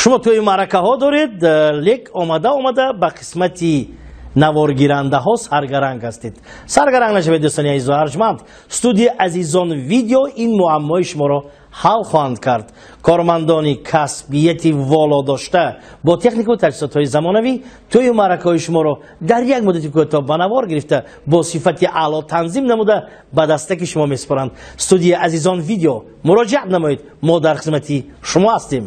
Шумо тӯи маъракаҳо доред, лек омада ба қисмати наворгирандаҳо саргаранг ҳастед. Саргаранг нашавед, дӯстони азизу арҷманд. Студияи Азизон Видео ин муаммои шуморо ҳал хоҳанд кард. Кормандони касбияти воло дошта бо технику таҷҳизотҳои замонавӣ тӯю маъракаҳои шуморо дар як муддати кӯтоҳ ба навор гирифта бо сифати аъло танзим намуда ба дастаки шумо месупоранд. Студияи Азизон Видео муроҷиат намоед, мо дар хизмати шумо ҳастем.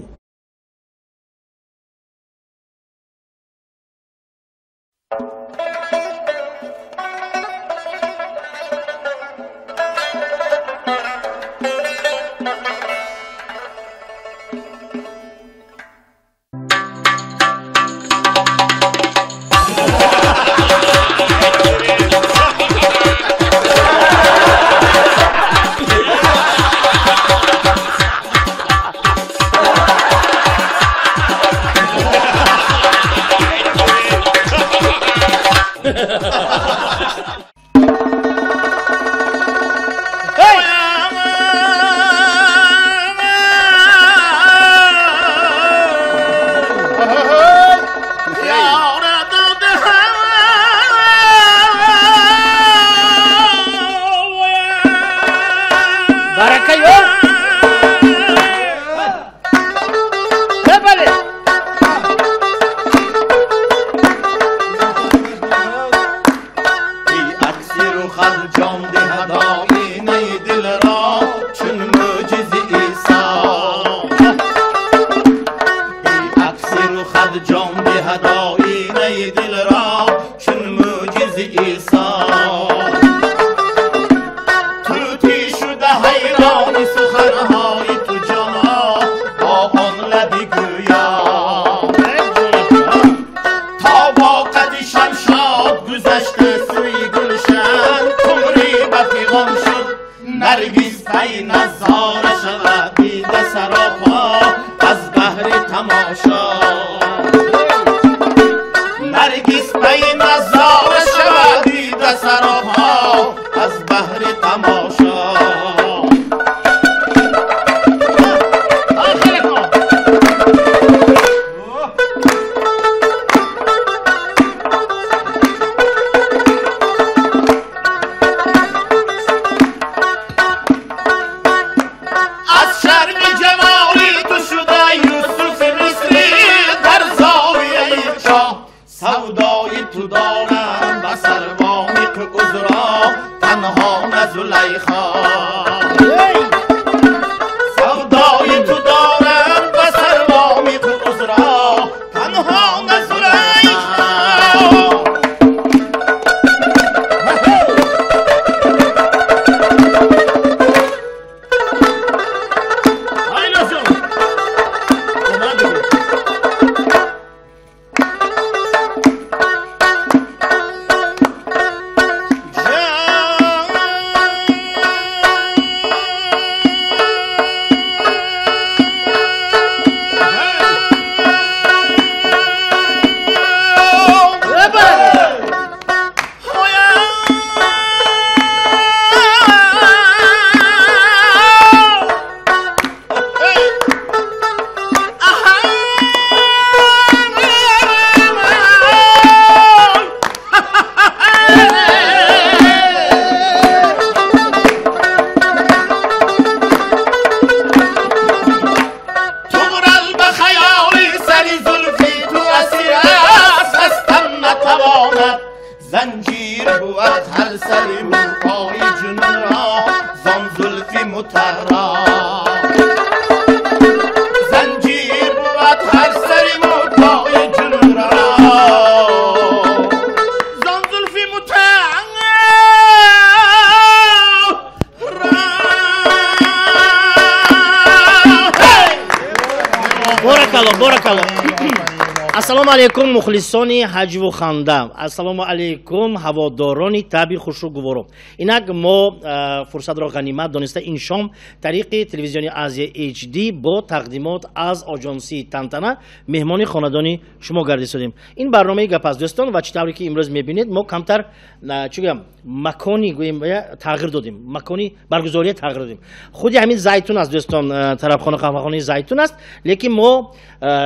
Ассалому алайкум мухлисони ҳаҷву ханда. Ассалому алайкум ҳаводорони таби хушу гуворо. Инак мо фурсатро ғанимат дониста ин шом тариқи телевизиони Азия HD бо тақдимот аз оҷонсии Тантана меҳмони хонадони шумо гардисодем. Ин барномаи гап аст дӯстон ва чӣ тавре ки имрӯз мебинед мо камтар чӣ гӯям макони гӯем тағйир додем, макони баргузория тағйир додем. Худи ҳамин Зайтун аст дӯстон, тарабхона қаҳвахонаи Зайтун аст, лекин мо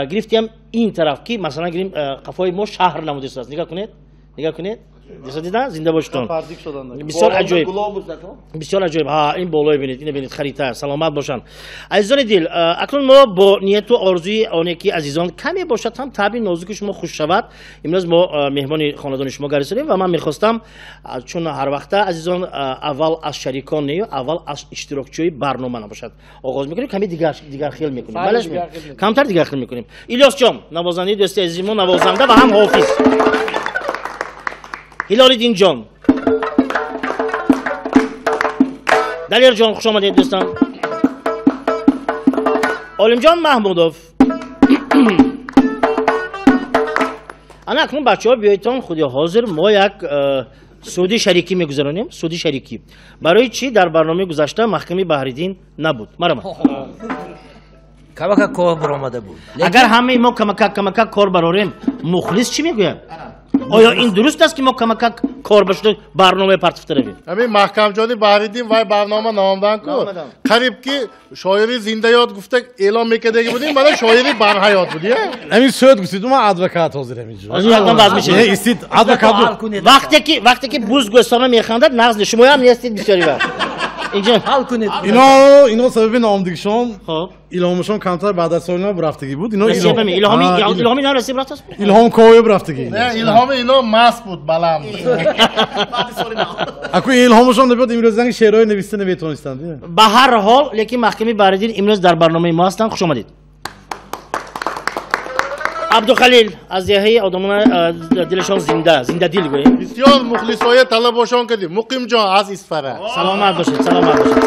гирифтем ин тараф ки масалан гирим қафои мо шаҳр намудааст. Нигоҳ кунед, нигоҳ кунед. Дида зинда бошед. Бисёр аҷоиб. Бисёр аҷоиб. Ҳа, ин болои бинед, ина бинед харита. Саломат бошанд. Азизони дил, акнун мо бо нияту орзуи оне ки азизон каме бошад ҳам таби нозуки шумо хуш шавад, имрӯз мо меҳмони хонадони шумо гардисодем ва ман мехостам, чун ҳар вақта азизон аввал аз шарикон не, аввал аз иштирокчиёи барнома набошад. Оғоз мекунем, каме дигар хел мекунем. Балеш камтар дигар хел мекунем. Илёсҷон, навозандаи дӯсти азизи мо, навозанда ва ҳам ҳофиз. Ҳилолиддинҷон, Далерҷон, хуш омадед дӯстон. Олимҷон Маҳмудов. Ана акнун бачаҳо биёедтон худи ҳозир мо як суди шарикӣ мегузаронем, суди шарикӣ. Барои чӣ дар барномаи гузашта маҳками Баҳриддин набуд? Марҳамат. Камака кор баромада буд. Агар ҳамаи мо камака кор барорем, мухлис чӣ мегӯяд? Оё ин дуруст аст ки мо камакак кор башуда барномаи партофта равем? Ҳамин маҳкамҷони Баҳриддин вай барнома номдан ку. Қариб ки шоири зиндаёд гуфта эълон мекардаги будем, мана шоири барҳаёт буд. Ҳамин суд гуфтид, ма адвокат ҳозир ҳамин ҷо. Ҳозир ятман баз мешавед. Не, истид адвокат буд. Вақте ки буз гӯсфанда механдад, нағз не, шумоям нестид бисёри вақт. Инҷо ҳал кунед. Ино сабаби номдигишон, илҳомашон камтар баъд аз солина рафтагӣ буд. Ино илҳоми ино расиб рафтааст? Илҳом коёб рафтагӣ. Не, илҳоми ино маст буд, баланд. Аку илҳомашон набуд, имрӯз занги шеърҳои нависта наметавонистанд. Ба ҳар ҳол, лекин маҳками Баҳриддин имрӯз дар барномаи мо ҳастанд. Хуш омадед. Абдухалил аз деҳаи одамона дилашон зинда, зиндадил гӯем. Бисёр мухлисоя талабошон кардем. Муқимҷон аз Исфара. Саломат бошед, саломат бошед.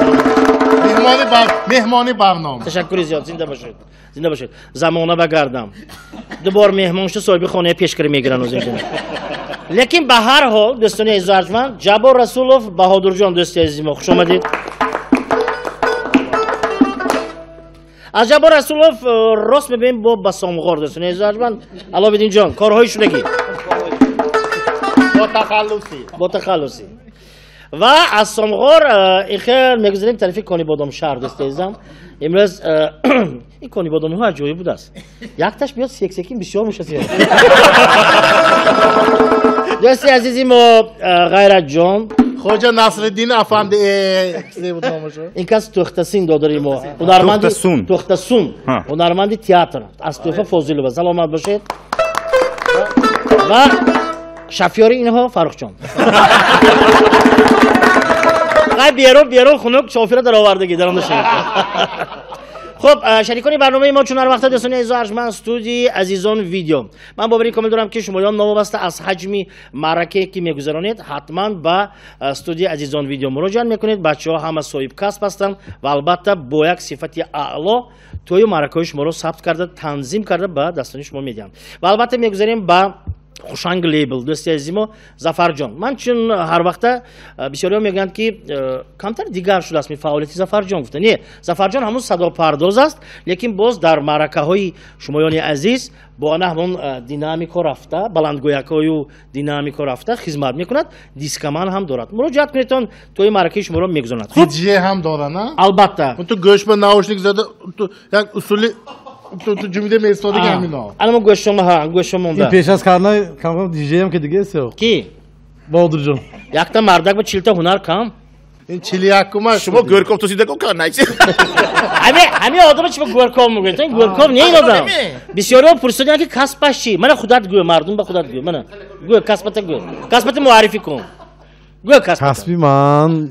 Меҳмони барнома. Ташаккури зиёд, зинда бошед. Зинда бошед. Замона багардам. Ду бор меҳмон шуд, соҳиби хонаи пешкарӣ мегиранд оз инҷо. Лекин ба ҳар ҳол, дӯстони азизу арҷманд, Ҷаббор Расулов, Баҳодурҷон, дӯсти азизи мо, хуш омадед. Аз Ҷаббор Расулов рост мебинем бо Басомғор, дӯстони азизу арҷманд. Аловиддинҷон, корҳои шудагӣ. Бо тахаллусӣ. Бо тахаллусӣ. Ва аз Сомғор ихел мегузарем тарафи Конибодомшаҳр, дӯсти азизам. Имрӯз ин Конибодомҳо аҷоиб будааст. Якташ биёд сексекин бисёр мешавад. Дӯсти азизи мо Ғайратҷон, Хоҷа Насриддин афанди ин кас Тӯхтасин додари мо, ҳунарманди Тӯхтасун, ҳунарманди театр аз Тӯҳфа Фозилова. Саломат бошед. Ва шофёри инҳо Фаррухҷон. Қай берун хунук шофира даровардагӣ дар он шавед. Хуб, шарикони барномаи мо чун ҳар вақта дӯстони азизу арҷманд, студияи Азизон видео. Ман боварӣ комил дорам ки шумоён новобаста аз ҳаҷми маъракае ки мегузаронед, ҳатман ба студияи Азизон видео муроҷиат мекунед. Бачаҳо ҳама соҳибкасб ҳастанд ва албатта бо як сифати аъло тӯю маъракаҳои шуморо сабт карда, танзим карда ба дастони шумо медиҳанд. Ва албатта мегузарем ба Хушанг лейбл, дӯсти азизи мо Зафарҷон. Ман чун ҳар вақта бисёриҳо мегӯянд ки камтар дигар шудааст фаъолияти Зафарҷон гуфта. Не, Зафарҷон ҳамун садопардоз аст, лекин боз дар маъракаҳои шумоёни азиз бо ана ҳамон динамико рафта, баландгӯякҳою динамико рафта хизмат мекунад, дискаман ҳам дорад. Муроҷиат кунедтон, тои маъракаи шуморо мегузаронад. Диджей ҳам дорад, на? Албатта. Ту гӯш ба наушник зада, як усули ту ҷумида меистодаги ҳамино. Ана мо гӯшома, ҳа, гӯшомонда. Ин пеш аз карна камкам диджеям ки дига эсё. Ки? Баҳодурҷон. Якта мардак ба 40та ҳунар кам. Ин 41-ума. Шумо Гӯрков тусида ко карнайси. Ҳами одама чӣ ба Гӯрков мегӯяд? Гӯрков не ин одам. Бисёриҳо пурсиданд ки касбаш чӣ? Мана худат гӯ, мардум ба худат гӯ. Мана гӯ, касбата гӯ. Касбата муаррифӣ кун. Гӯ касбата. Касби ман.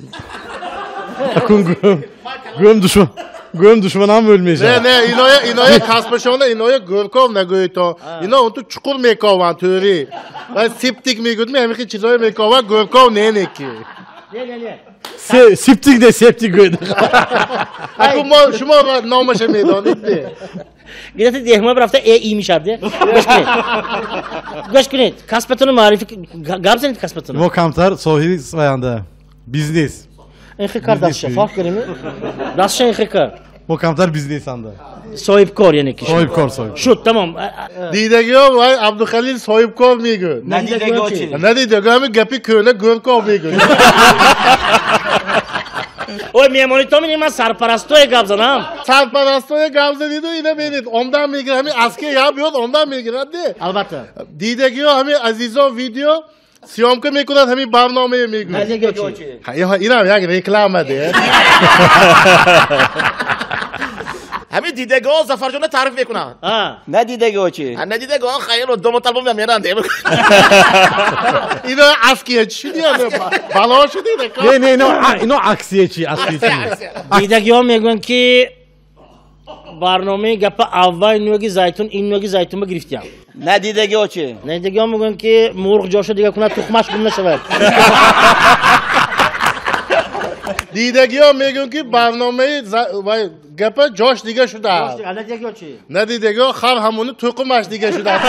Акун гӯм. Гӯм душман. Гӯм душманам ӯлмешавад. Не, не, иноя касбашона, иноя Гӯрков нагӯед то. Ино он ту чуқур мекованд, тӯри. Ва септик мегӯд, ҳамин чизҳое мекованд, Гӯрков не неки. Не, не, не. Септик де септик гӯед. Аку мо шумо номаша медонед де. Гирифта деҳма рафта э и мешавад де. Гӯш кунед. Гӯш кунед. Касбатонро маърифӣ гап занед касбатонро. Мо камтар соҳиби ваянда бизнес. Инхе кар дастша фарқ карем? Дастша инхе кар. Мо камтар бизнес анда. Соҳибкор яъне ки. Соҳибкор, соҳибкор. Шуд, тамом. Дидагиҳо вай Абдухалил соҳибкор мегӯяд. Надидагиҳо чӣ? Надидагиҳо ҳамин гапи кӯҳна гӯркор мегӯяд. Ой, меҳмони то мени ман сарпарастое гап занам. Сарпарастое гап задиду ина бинед, омдан мегирад, ҳамин аски я биёд, омдан мегирад де. Албатта. Дидагиҳо ҳамин азизон видео съёмка мекунад, ҳамин барномае мегӯяд. Надидагиҳо чӣ? Инам як реклама де. Ҳамин дидагиҳо Зафарҷонро таъриф мекунанд. Надидагиҳо чӣ? Надидагиҳо хайр, домо талбом меранд. Ино аския чӣ шудия? Бало шудия? Не, не, ино аксия чӣ, аксия чӣ? Дидагиҳо мегӯянд ки барномаи гапа аввал нӯги зайтун, ин нӯги зайтун ба гирифтиям. Надидагиҳо чӣ? Надидагиҳо мегӯянд ки мурғ ҷоша дига кунад, тухмаш гум нашавад. Дидагиҳо мегӯянд ки барномаи гапа ҷош дига шудааст. Надидагиҳо чӣ? Надидагиҳо хар ҳамону тоқимаш дига шудааст.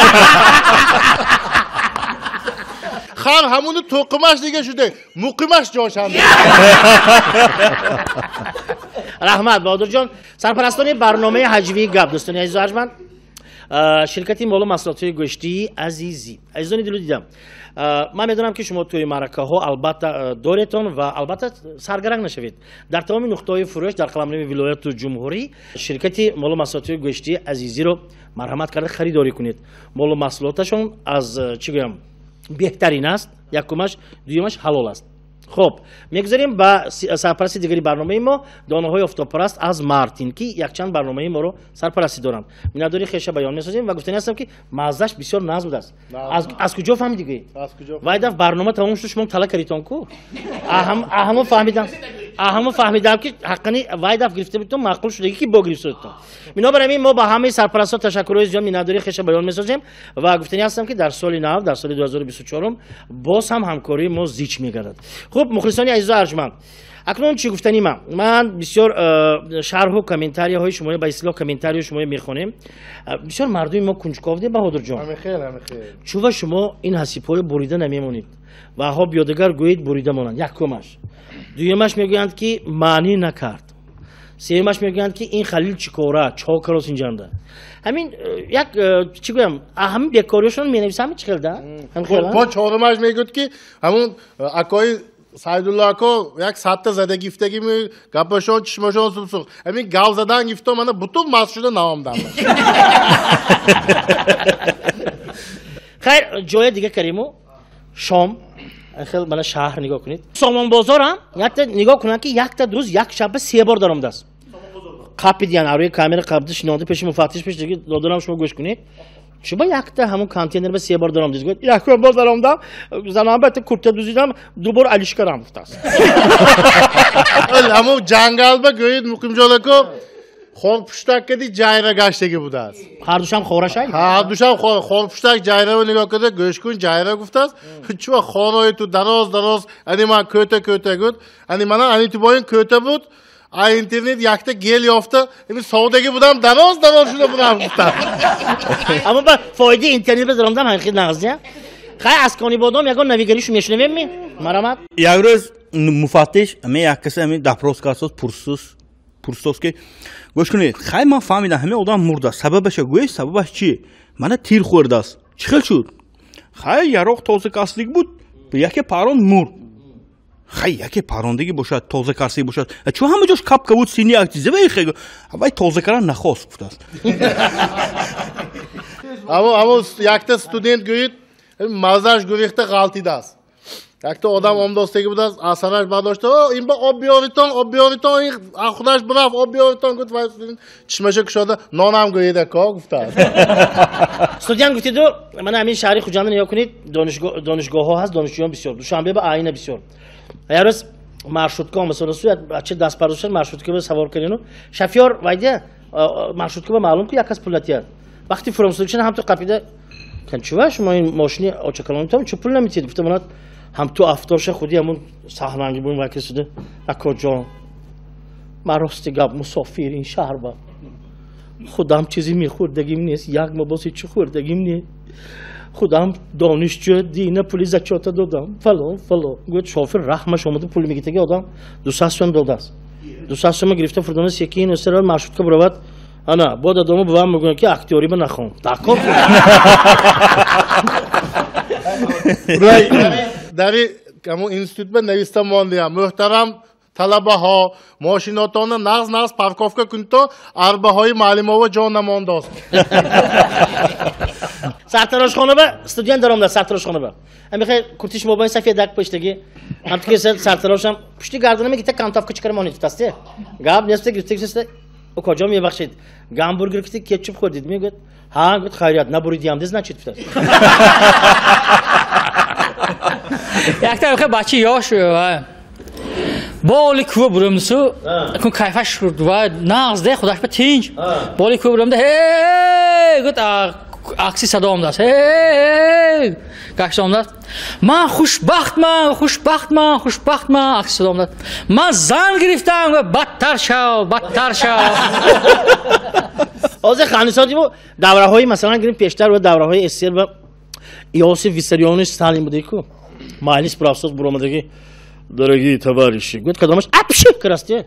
Хар ҳамону тоқимаш дига шуда, муқимаш ҷошанд. Раҳмат Баҳодурҷон. Сарпарастони барномаи ҳаҷвии гап, дӯстони азизу арҷманд, ширкати молу маҳсулотҳои гӯштии Азизӣ. Азизони дилу дидам, ман медонам ки шумо тӯи маъракаҳо албатта доретон ва албатта саргаранг нашавед. Дар тамоми нуқтаҳои фурӯш дар қаламрави вилояту ҷумҳурӣ ширкати молу маҳсулотҳои гӯштии Азизиро марҳамат карда харидорӣ кунед. Молу маҳсулоташон аз чӣ гӯям беҳтарин аст, якумаш, дуюмаш ҳалол аст. Хоб, мегузарем ба сарпарасти дигари барномаи мо, донаҳои офтобпараст аз Мартин, ки якчанд барномаи моро сарпарастӣ доранд. Миннатдории хеша баён месозем ва гуфтани ҳастам ки маззаш бисёр нағз будааст. Аз куҷо фаҳмидӣ гӯед? Вай даф барнома тамом шуд, шумо тала кардитон ку? Аҳамо фаҳмидам. Аҳамо фаҳмидам ки ҳаққани вай даф гирифта будтон, маъқул шудагӣ ки бо гирифтодтон. Бинобар ҳамин мо ба ҳамаи сарпарастҳо ташаккурҳои зиёд, миннатдории хеша баён месозем ва гуфтани ҳастам ки дар соли нав, дар соли 2024 боз ҳам ҳамкории мо зич мегардад. Хуб, мухлисони азизу арҷманд, акнун чӣ гуфтани ман? Ман бисёр шарҳу комментарияҳои шумо, ба истилоҳ комментарияи шумо мехонем. Бисёр мардуми мо кунҷков де, Баҳодурҷон. Чува шумо ин ҳасибҳоро бурида намемонед ва ҳо биёдагар гӯед бурида монанд. Якумаш. Дуюмаш мегӯянд ки маънӣ накард. Сеюмаш мегӯянд ки ин Халил чӣ кора, чо карос инҷанда. Ҳамин як чӣ гӯям, ҳамин бекориашон менависам чӣ хел да? Бо чорумаш мегӯяд ки ҳамун акои Сайдулло ако як сатта зада гифтаги ми гапашон чишмашон субсух. Ҳамин гав задан гифто мана бутун маст шуда наомдам. Хайр, ҷоя дига кариму шом хел мана шаҳр нигоҳ кунед. Сомонбозор ҳам якта нигоҳ кунанд ки якта дӯз як шаба се бор даромадааст. Қапидиян арӯи камера қабди шинонда пеши муфаттиш пеш диги додарам шумо гӯш кунед. Чуба якта ҳамун контейнер ба се бор даромадиз гӯяд. Як бор даромадам, занам ба курта дузидам, ду бор алишкарам гуфтааст. Ҳамун ҷангал ба гӯед Муқимҷон ако хорпуштак кади ҷайра гаштагӣ будааст. Ҳардушам хорашай? Ҳардушам хорпуштак ҷайраро нигоҳ карда гӯш кун ҷайра гуфтааст. Чуба хорои ту дароз дароз, ани ман кӯта кӯта гуд, ани мана ани ту боин кӯта буд. А интернет якта гел ёфта, ими совдагӣ будам, дароз дароз шуда будам гуфтааст. Аммо ба фоидаи интернет ба даромадам ҳақиқат нағз я. Хай аз Конибодом ягон навигаришу мешунавем ми? Марамат? Як рӯз муфаттиш ами як касе ами допрос кардсоз пурсус ки гӯш кунед, хай ман фаҳмидам ҳамин одам мурдааст, сабабаша гӯед, сабабаш чи? Мана тир хӯрдааст. Чӣ хел шуд? Хай яроқ тоза каслик буд, яке парон мурд. Хай яке парондагӣ бошад, тоза касӣ бошад. Чу ҳама ҷош капка буд, сини як чизе вай хе. Вай тоза кардан нахост гуфтааст. Амо якта студент гӯед, мазаш гурехта ғалтидааст. Якта одам омдостагӣ будааст, асараш бардошта, ин ба об биёритон, об биёритон, ин худаш бирафт, об биёритон гуфт, вай студент чишмаша кушода, нонам гӯед ако гуфтааст. Студент гуфтиду, мана ҳамин шаҳри Хуҷандро нигоҳ кунед, донишгоҳҳо ҳаст, донишҷӯён бисёр, Душанбе ба айна бисёр. Як рӯз маршрутка омасода су, бача даст бардошта маршрутка савор кардину, шофёр вайдя маршрутка ба маълум ку як кас пул натиҳад. Вақти фуромсудишан ҳамту қапида, чува шумо ин мошини очакалонитон чу пул наметиҳед? Гуфта монад, Ҳам ту афтоша худи ҳамун саҳнанги бун вакисида. Акоҷон, ман рости гап мусофир ин шаҳр ба. Худам чизи мехӯрдагим нест, як мо боз ҳеч хӯрдагим не. Худам донишҷӯ дина пули зачёта додам. Фалон, фалон. Гӯяд шофер раҳмаш омада пул мегитаги одам 200 сом додааст. 200 сом гирифта фурдона секин өсера маршрутка буравад. Ана, бо дадому бувам мегӯяд ки актёри ба нахон. Такор. Дари ҳамун институт ба нависта мондиям. Муҳтарам талабаҳо, мошинотонро нағз нағз парковка кунед, то арбаҳои маълимова ҷо намондост. Сартарошхона ба студент даромада, сартарошхона ба. Ҳамихе куртиш мобайн сафедак пуштаги. Ҳам ки сартарошам пушти гардана мегита кантовка чикара монед гуфтасте. Гап нест, гирифта Окоҷон мебахшед. Гамбургер ки кетчуп хӯрдид мегӯяд. Ҳа, гуфт хайрият, набуридиям, значит гуфтааст. Якта охе бачи ёш боли кӯ буримсу, кун кайфаш ва нағз де худаш ба тинч. Боли кӯ буримда ҳе гуфт акси садо омадааст. Ҳе гашта омадааст. Ман хушбахтман, хушбахтман, хушбахтман акси садо омадааст. Ман зан гирифтам, бадтар шав, бадтар шав. Ҳозир ханисоти мо давраҳои масалан гирим пештар ва давраҳои СССР ва Иосиф Виссарионович Сталин буде ку. Маҷлис профсоз буромадаги. Дорогие товарищи, гуфт кадомаш апши красте.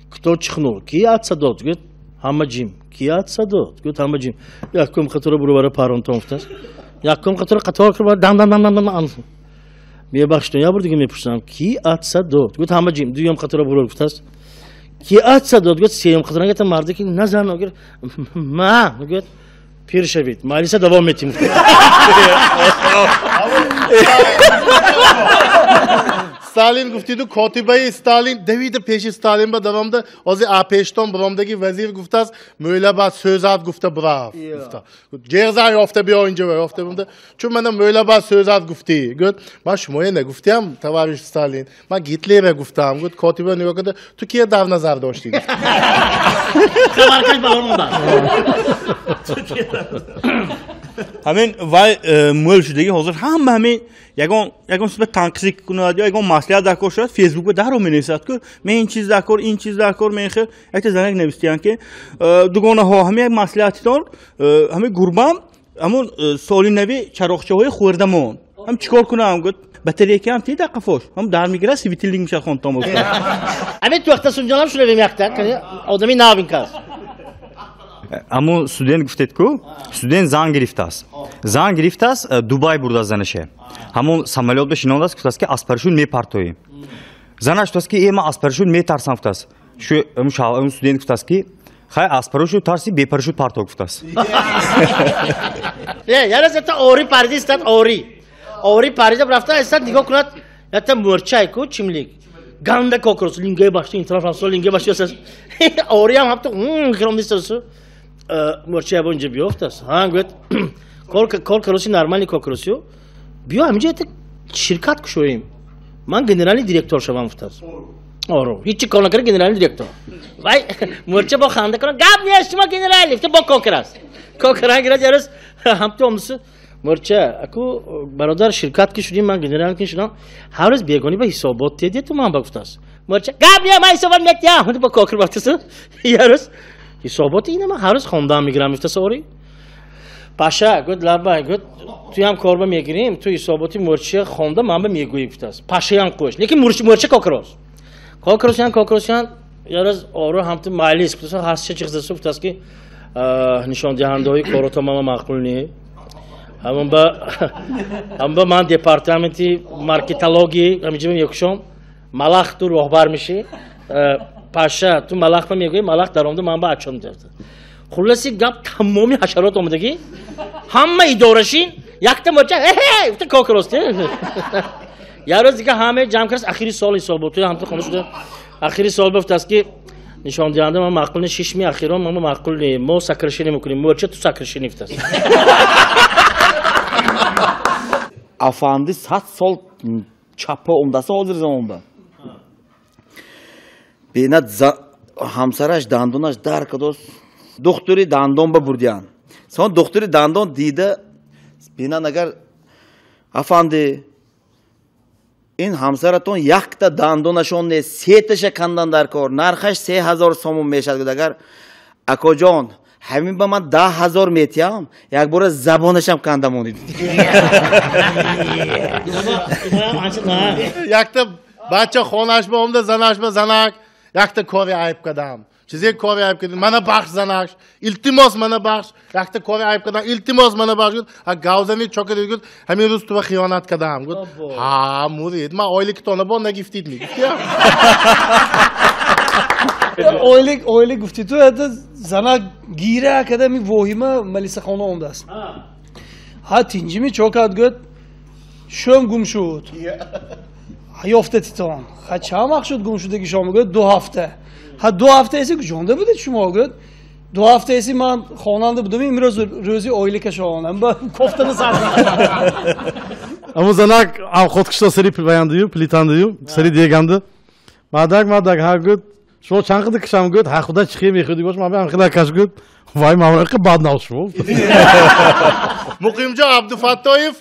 Кто чихнул? Ки атса дод? Гуфт ҳама ҷим. Ки атса дод? Гуфт ҳама ҷим. Якум қатора буровара паронтон гуфтааст. Якум қатора қатор карда дам дам дам дам дам. Мебахшед, я бор дига мепурсам. Ки атса дод? Гуфт ҳама ҷим. Дуюм қатора бурор гуфтааст. Ки атса дод? Гуфт сеюм қатора гуфт марде ки назан гуфт ма гуфт пир шавед. Маҷлиса давом метим. Сталин гуфтиду котибаи Сталин давида пеши Сталин ба давомда ҳозир пештон биромдаги вазир гуфтааст мӯйлабад сӯзад гуфта бирав гуфта. Ҷеғзан ёфта биё инҷа ёфта бимда. Чун мана мӯйлабад сӯзад гуфтӣ. Гуфт ман шумоя нагуфтиам товарищ Сталин. Ман Гитлера гуфтам. Гуфт котиба нигоҳ карда ту кия дар назар доштӣ? Хабаркаш балон монда. Ҳамин вай мӯл шудаги ҳозир ҳама ҳамин ягон ягон чиз ба танқисӣ кунад ё ягон маслиҳат дар кор шавад, Фейсбук ба даро менависад ку мен ин чиз дар кор, ин чиз дар кор, мен хел якта занак навистиян ки дугонаҳо ҳамин як маслиҳатитон ҳамин гурбам ҳамун соли нави чароғчаҳои хӯрдамон ҳам чикор кунам гуфт батарейка ҳам тида қафош ҳам дар мегирад светильник мешавад хонтон. Ҳамин ту вақта сунҷонам шунавем якта одами нав ин кас. Аммо студент гуфтед ку студент зан гирифтааст. Зан гирифтааст, Дубай бурдааст занаше. Ҳамон самолёт ба шинондааст, гуфтааст ки аз парашют мепартоӣ. Занаш гуфтааст ки ман аз парашют метарсам гуфтааст. Шу студент гуфтааст ки хай аз парашют тарси, бепарашют парто гуфтааст. Яраз якта ори парида истад, ори. Ори парида рафта истад, нигоҳ кунад, якта мӯрчай ку чимлик. Ганда кокрос, лингаи башти ин тараф рафта, лингаи башти истад. Ори ҳам ҳамто хиром истад. Мӯрча ябо инҷа биёфтааст. Ҳа, гӯяд, кор кароси нормальный кокросиё. Биё ҳаминҷа якта ширкат кушоем. Ман генеральный директор шавам гуфтааст. Оро, ҳичи кор накарда генеральный директор. Вай, мӯрча бо ханда кунад, гап нест, шумо генеральный, гуфта бо кокер аст. Кокер гирад яраз ҳамто омдасу. Мӯрча, аку бародар ширкат ки шудим, ман генерал ки шудам, ҳар рӯз бегонӣ ба ҳисобот тедия ту ман ба гуфтааст. Мӯрча, гап не, ман ҳисобот метиҳам, бо кокер бафтасу. Яраз ҳисоботи ина ман ҳар рӯз хондаам мегирам гуфтааст ори. Паша, гуфт лабай, гуфт туям корба мегирем, ту ҳисоботи мӯрча хонда ман ба мегӯӣ гуфтааст. Пашаям қӯш, лекин мӯрча кокроз. Кокросян, кокросян, яраз ору ҳамту маҷлис гуфтааст, ҳасча чиқзасу гуфтааст ки нишондиҳандаҳои корото мама маъқул не. Ҳамон ба ман департаменти маркетологӣ ҳаминҷа мекушом, малах ту роҳбар мешӣ. Паша, ту малах ба мегӯӣ, малах даромада ман ба ачом меафтад. Хулоси гап тамоми ҳашарот омадагӣ, ҳама идорашин, якта мӯрча ҳе гуфта кокрост. Як рӯз дига ҳама ҷамъ кард, ахири сол ҳисоботи ҳамто хонда шуда. Ахири сол гуфтааст ки нишондиҳанда ман маъқул не, шишми ахирон ман маъқул не, мо сокращение мекунем, мӯрча ту сокращение гуфтааст. Афанди 100 сол чапа омдаса ҳозир замонба. Бинад ҳамсараш дандонаш дар кадост, духтури дандон ба бурдиян. Сон духтури дандон дида, бинад агар афанди Ин ҳамсаратон якта дандонашон нест, сеташа кандан дар кор, нархаш 3000 сомон мешавад. Гуфт агар акоҷон, ҳамин ба ман 10 000 метиҳам, якбора забонашам канда монед. Якта бача хонаш ба омда, занаш ба занак, якта кори айб кардам. Чизе кори айб кардам, мана бахш занаш, илтимос мана бахш, якта кори айб кардам, илтимос мана бахш. Гуфт, а гавзани чо кардӣ? Гуфт, ҳамин рӯз туро хиёнат кардам. Гуфт, ҳа мурид, ман ойликитона бо нагифтид мегуфт. Ойлик, ойлик гуфти ту, это занак гира када ми воҳима малисахона омдааст. Ҳа тинҷими чо кард? Гӯд, шӯм гум шуд. Ёфта титон. Ха чанд вақт шуд гум шудаги шумо? Гӯд, 2 ҳафта. Ҳа 2 ҳафта эси куҷонда будед шумо? Гӯд, 2 ҳафта эси ман хонанда будам, имрӯз рӯзи ойликашонам. Ба кофтани сар. Аммо занак авқот кишта сари ваяндаю, плитандаю, сари деганду. Мардак, мардак, ҳа гӯд, шумо чанд қиди кишам? Гӯд, ҳа худа чихе мехӯди бош, ман ҳам хела каш. Гӯд, вай мамлақа бад нав шумо. Муқимҷон Абдуфаттоев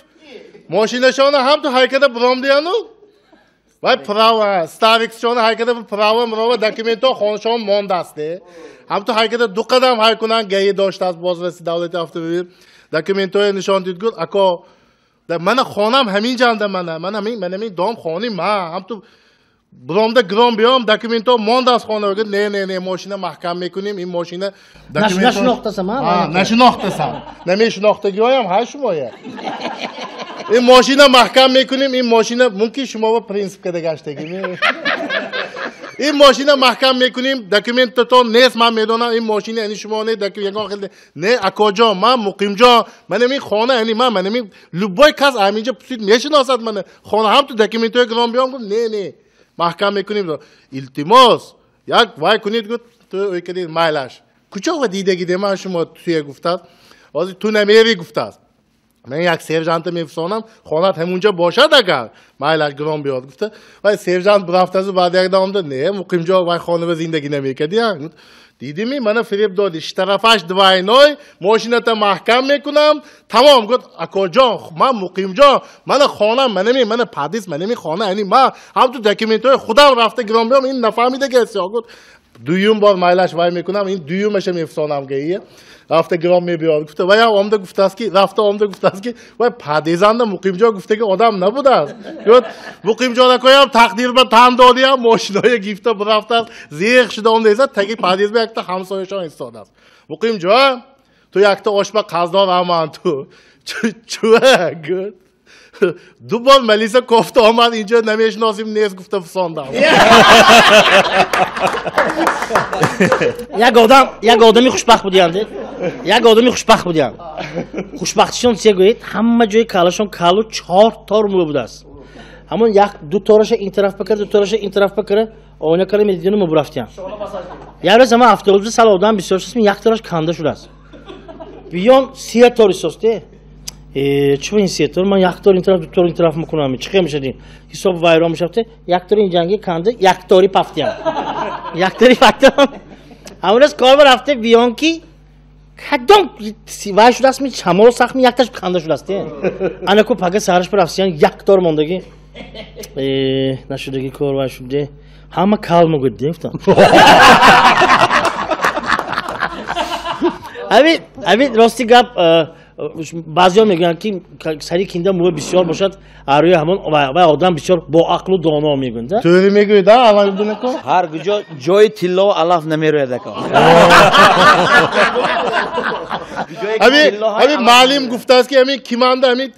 мошинашона ҳам ту ҳайкада буромдияну вай права стариксшона ҳайкада права мурова документҳо хонашон мондааст. Ҳам ту ҳайкада ду қадам ҳай кунан ГАИ доштааст, бозраси давлати автомобил, документҳое нишон дид. Гуфт, ако, мана хонам ҳамин ҷанда, мана мана мана дом хони ма, ҳам ту буромда гиром биём, документҳо мондааст хона. Гуфт, не, не, не, мошина маҳкам мекунем, ин мошина Нашинохтасам. Нашинохтасам, намешинохтагиҳоям ҳай шумоя. Ин мошина маҳкам мекунем, ин мошина мумкин шумо ба принсип када гаштагӣ. Ин мошина маҳкам мекунем, документатон нест, ман медонам, ин мошина яъни шумо не, ягон хел не. Акоҷон, ман Муқимҷон, ман ин хона яъни ман, ман ин любой кас ҳаминҷа пурсид, мешиносад мана хона, ҳам ту документҳои гиром биём. Гуфт, не, не, маҳкам мекунем, илтимос, як вай кунед. Гуфт, ту ой кардед, майлаш, куҷо ва дидагиде ман шумо туя? Гуфтааст, ҳозир ту намери. Гуфтааст, ман як сержанта мефисонам, хонат ҳамунҷа бошад, агар майлаш гиром биёд. Гуфта, вай сержант бурафтазу баъд як давомда, не, Муқимҷон вай хонава зиндагӣ намекардия. Дидими, мана фиреб доди, штрафаш двойной, мошината маҳкам мекунам, тамом. Гуфт, акоҷон, ман Муқимҷон, мана хонам, манами мана подъезд, манами хона яъни ман, ҳам ту документҳои худам рафта гиром биём, ин нафаҳмида гесиё. Гуфт, дуюм бор майлаш вай мекунам, ин дуюмаша мефисонам, ГАИ рафта гиром мебиёд. Гуфта, вай омда гуфтааст ки, рафта омда гуфтааст ки вай подъезданда Муқимҷон гуфтаги одам набудааст. Гуфт, Муқимҷон акоям тақдир ба тан додиям, мошиноя гифта бурафтааст, зех шуда омда эсад, таги подъезд ба якта ҳамсояшон истодааст. Муқимҷон, ту якта ошба қарздор аман ту чуа. Гуфт, ду бор малиса кофта омад инҷо, намешиносим, нест гуфта фисондам. Як одам, як одами хушбахт будиям, як одами хушбахт будиям. Хушбахтишон чия гӯед? Ҳама ҷои калашон калу чор тор мӯ будааст. Ҳамон як ду тораша ин тараф бакара, ду тораша ин тараф бакара, оина кара медидину мубурафтиям. Як рӯз ҳама автобуса сал одам бисёр шуд, як тораш канда шудааст. Биён се тор истосте. Чӣ ин се тор? Ман як тор ин тараф, ду тор ин тараф мекунам, чӣ хел мешад? Ин ҳисоб вайрон мешавад. Як тори ин ҷанги канда, як тори пафтиям, як тори пафтиям. Ҳамон рӯз кор рафта биён ки кадом вай шудааст, ми шамол сахт, ми якташ канда шудааст. Анаку пага сараш рафтиян, як тор мондагӣ. Нашудаги кор вай шуде, ҳама кал мегӯд, гуфтам. Ҳамин рости гап, баъзеҳо мегӯянд ки сари кинда мӯи бисёр бошад, арӯи ҳамон вай одам бисёр боақлу доно мегӯянд. Тӯри мегӯед, Алавиддин ако? Ҳар куҷо ҷои тилло алаф намерӯяд, ако. Ҳамин маълим гуфтааст ки ҳамин киманда ҳамин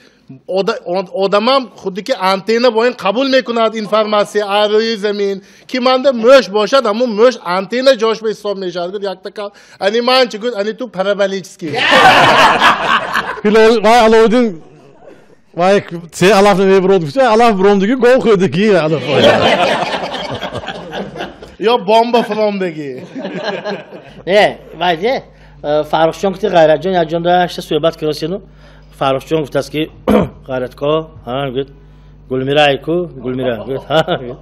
одамам худди ки антенна бо ин қабул мекунад информатсия арӯи замин, ки манда мӯш бошад, ҳамун мӯш антенна ҷош ба ҳисоб мешавад. Гуфт, якта кал ани ман чи? Гуфт, ани ту параболический. Вай Аловиддин вай се алаф намебурод гуфта, алаф буромдиги гов хӯрдагӣ алаф. Ё бомба фуромдагӣ. Не, вай не, Фаррухҷон гуфти, Ғайратҷон як ҷонда шта суҳбат кардосену Фаррухҷон гуфтааст ки Ғайратко, ҳа, гуфт, Гулмира айку, Гулмира, гуфт, ҳа,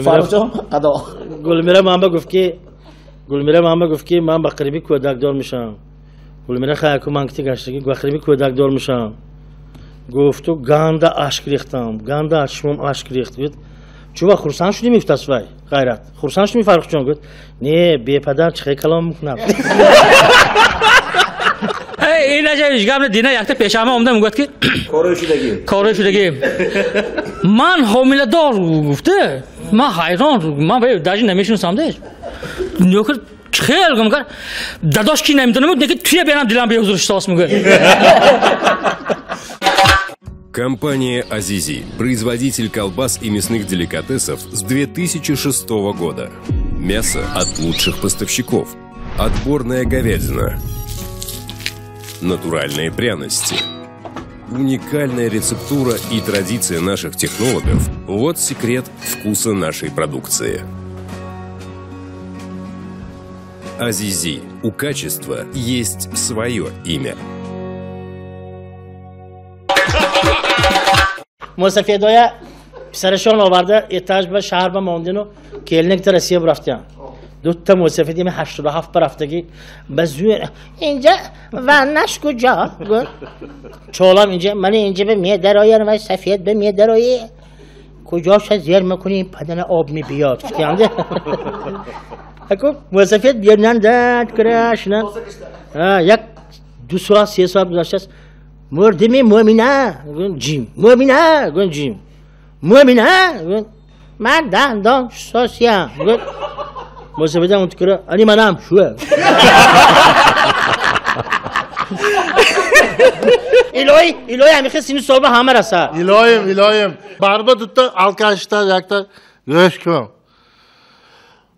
Фаррухҷон адо. Гулмира манба гуфт ки, Гулмира манба гуфт ки ман ба қариби кӯдакдор мешавам. Гулмира хайку ман кити гаштагӣ ба қариби кӯдакдор мешавам. Гуфту ганда ашк рехтам, ганда чашмам ашк рехт. Гуфт чува хурсанд шудӣ мегуфтаст вай Ғайрат. Хурсанд шудӣ Фаррухҷон? Гуфт не, бепадар чӣ калом мекунам. Ин гап дина якта пешама омада мегӯяд ки корой шудагӣ. Корой шудагӣ. Ман ҳомиладор гуфта, ман ҳайрон, ман даже намешиносам деш. Нёкр хел гум кард. Дадош ки намедонам, неки туя берам дилам беҳузур шудааст мегӯяд. Компания «Азизи» – производитель колбас и мясных деликатесов с 2006 года. Мясо от лучших поставщиков. Отборная говядина. Натуральные пряности. Уникальная рецептура и традиция наших технологов – вот секрет вкуса нашей продукции. «Азизи» – у качества есть свое имя. Мусафедоя писарашон оварда этаж ба шаҳр ба мондину келинак та Россия бурафтиян. Дутта мусафед ими 87 барафтаги ба зӯр инҷа ваннаш куҷо? Чолам инҷа ман инҷа ба медароян ва сафед ба медарои куҷоша зер мекунӣ падана об мебиёд. Гуфтиянде. Аку мусафед бернан дад крашна. Як 2 соат 3 соат гузаштааст. Мурдими мӯмина ҷим, мӯмина ҷим, мӯмина ман дандон сосиям. Мусафедам унтикура ани манам шуа. Илоҳи илоҳи ҳамихе сину солба ҳама раса. Илоҳим илоҳим. Барба дутта алкашта якта гӯш кун.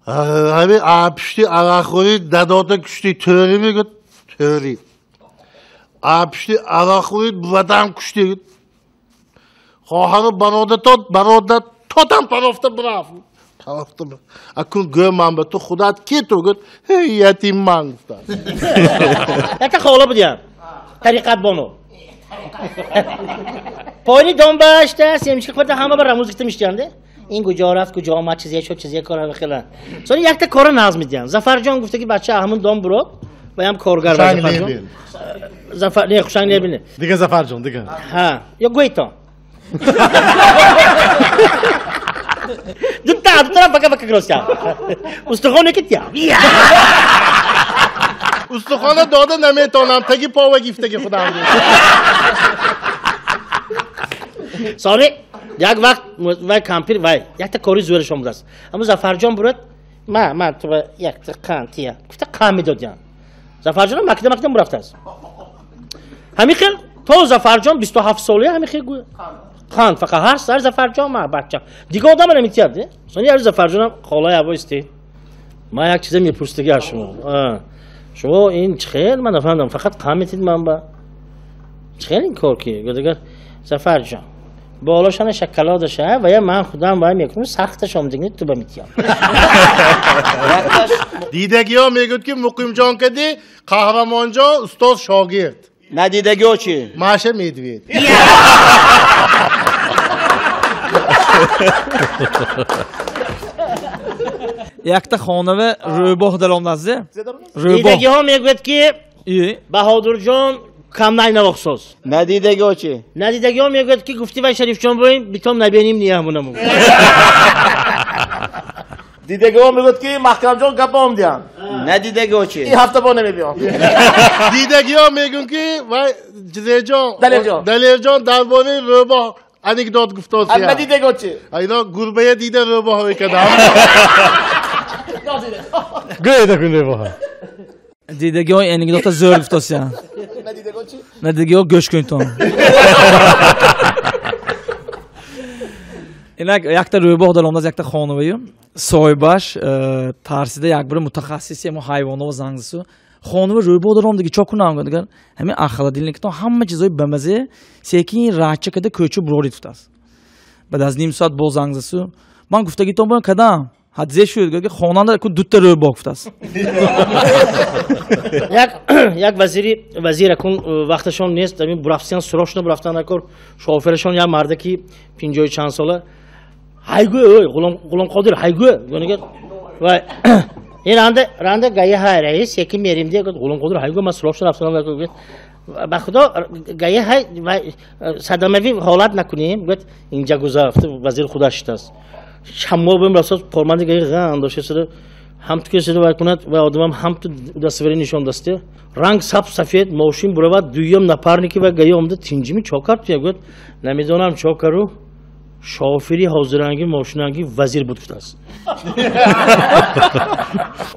Ҳами пушти арақхӯрӣ дадота кушти тӯрӣ мегӯд тӯрӣ. Пушти арақхӯрӣ бувадам кушти. Хоҳару бародатот бародатотам парофта бурафт. Парофта бурафт. Акун гӯ ман ба ту худат ки ту гӯд ятим ман гуфтам. Якта хола будиям. Тариқат бону. Поини донбашта семчики хӯрда ҳама ба рамуз гифта миштиянде. Ин куҷо рафт, куҷо омад, чизе шуд, чизе кор хела. Сони якта кора назм медиҳам. Зафарҷон гуфта ки бача ҳамун дом бурод ва ям коргар Зафарҷон. Зафар не хушанг небине. Дига Зафарҷон, дига. Ҳа, ё гӯйтон. Дутта, дуттарам пока пока гростям. Устухоне ки тя. Устухона дода наметонам, таги пова гифтаги худам. Сони як вақт вай кампир вай якта кори зӯраш омадааст. Аммо Зафарҷон бурад, ма ту якта қанд тия. Гуфта қанд медодиям. Зафарҷон макида макида бурафтааст. Ҳамин хел то Зафарҷон 27 солия ҳамин хел гӯ қанд фақат ҳар сар Зафарҷон ма бача. Дига одам наметияб, не? Сони як Зафарҷонам холаи авоисти. Ма як чизе мепурсидаги аз шумо. Шумо ин чӣ хел ман нафаҳмидам, фақат қанд метид ман ба. Чӣ хел ин кор ки? Гуфт Зафарҷон болошана шоколадаша ва я ман худам вай мекунам сахташ омдигни ту ба метиям. Дидагиҳо мегӯяд ки Муқимҷон кади Қаҳрамонҷон устоз шогирд. Надидагиҳо чӣ? Маша Медвед. Якта хонава рӯбоҳ даромадааст. Рӯбоҳ. Дидагиҳо мегӯяд ки Баҳодурҷон камнай навохсоз. Надидагиҳо чӣ? Надидагиҳо мегӯяд ки гуфти вай Шарифҷон боем битом набинем ниямунаму. Дидагиҳо мегӯяд ки Маҳкамҷон гап омдиям. Надидагиҳо чӣ? Ин ҳафта бо намебиём. Дидагиҳо мегӯянд ки вай Ҷизеҷон Далерҷон дар бораи рӯбоҳ анекдот гуфтосия. Надидагиҳо чӣ? Ино гурбая дида рӯбоҳ мекардам. Гӯяда кун рӯбоҳ. Дидагиҳо анекдота зӯр гуфтосия. Надидагиҳо чӣ? Надидагиҳо гӯш кунтон. Инак якта рӯбоҳ даромадааст якта хонаваю. Соҳибаш тарсида як бира мутахассиси мо ҳайвонҳо занг засу. Хонава рӯбоҳ даромадаги чо кунам гуфт. Ҳамин холодильниктон ҳама чизои бамазе секин раҳча када кӯчу бурорид гуфтааст. Баъд аз ним соат боз занг засу. Ман гуфтагитон боям кадам. Ҳадзе шуд гуфт ки хонанда ку дутта рӯбоҳ гуфтааст. Як вазир акун вақташон нест, ҳамин бурафтиян срочно бурафтан накор. Шоферашон як марда ки 50 чанд сола. Ҳайгӯ, ой, Ғуломқодир, ҳайгӯ. Гуфт вай Ин ранда гая ҳай раис, яки мерим де гуфт Ғулом Қодир ҳай гуфт ман срочно рафтам гуфт ба худо гая ҳай садамави ҳолат накунем гуфт инҷа гузашт вазир худаш шитаст. Шамол бим расад корманди гая ган дошта шуда ҳам ту кесида вай кунад ва одамам ҳам ту удостоверение нишон дасте. Ранг сабз сафед мошин буравад дуюм напарники ва гая омда тинҷими чо кард туя гуфт намедонам чо кару шофири ҳозиранги мошинанги вазир буд гуфтааст.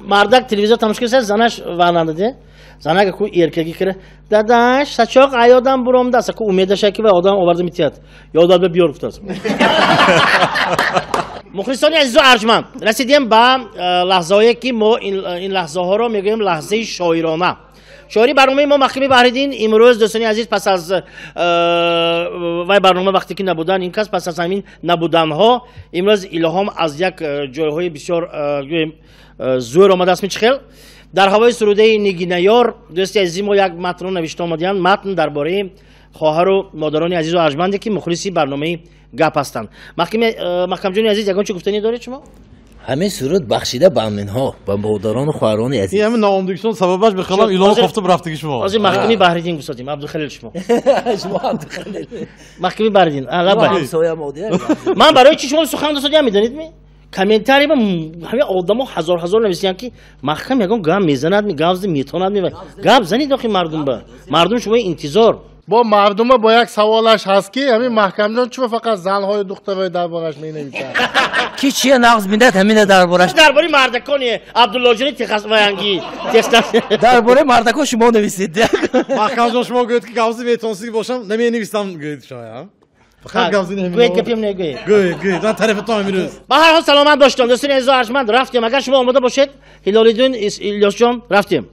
Мардак телевизор тамошо кардааст, занаш вананда де. Занак ку эркаги кира дадаш сачоқ аёдам буромдааст, ку умедаша ки ва одам оварда метиҳад. Ёдат ба биёр гуфтааст. Мухлисони азизу арҷманд, расидем ба лаҳзаҳое ки мо ин лаҳзаҳоро мегӯем лаҳзаи шоирона. Шоири барномаи мо Маҳками Баҳриддин имрӯз дӯстони азиз пас аз вай барнома вақте ки набудан ин кас пас аз ҳамин набуданҳо имрӯз илҳом аз як ҷойҳои бисёр гӯем зӯр омадааст мичхел. Дар ҳавои сурудаи Нигинаёр дӯсти азизи мо як матнро навишта омадиянд. Матн дар бораи хоҳару модарони азизу арҷманде ки мухлиси барномаи гап ҳастанд. Маҳкамҷони азиз ягон чӣ гуфтанӣ доред шумо? Ҳамин суруд бахшида ба аминҳо, ба модарону хоҳарони азиз. Ин ҳамин ноомдигишон сабабаш бихалам илон кофта рафтиги шумо. Ҳозир Маҳками Баҳриддин гуфтодем, Абдухалил шумо. Шумо Абдухалил. Маҳками Баҳриддин. Ҳамсоя модия. Ман барои чӣ шумо сухан досодиам медонед ми? Комментарий ба ҳамин одамо ҳазор ҳазор нависиянд ки Маҳкам ягон гап мезанад ми, гап метонад ми. Гап занед охи мардум ба. Мардум шумо интизор. Бо мардума бо як саволаш ҳаст ки ҳамин Маҳкамҷон чаро фақат занҳои духтарои дар бораш менависад? Ки чия нағз бинад ҳамина дар бораш. Дар бораи мардакони Абдуллоҷони Техасваянги. Дар бораи мардакон шумо нависед. Маҳкамҷон шумо гӯед ки гапзи метонсиги бошам, наменависам гӯед шоя. Фақат гапзи намегӯед. Гӯед гапим негӯед. Гӯед, гӯед. Ман тарафатон ҳамин. Ба ҳар ҳол саломат бошед. Дӯстони азизу арҷманд, рафтем. Агар шумо омода бошед, Ҳилолиддин Илёсҷон, рафтем.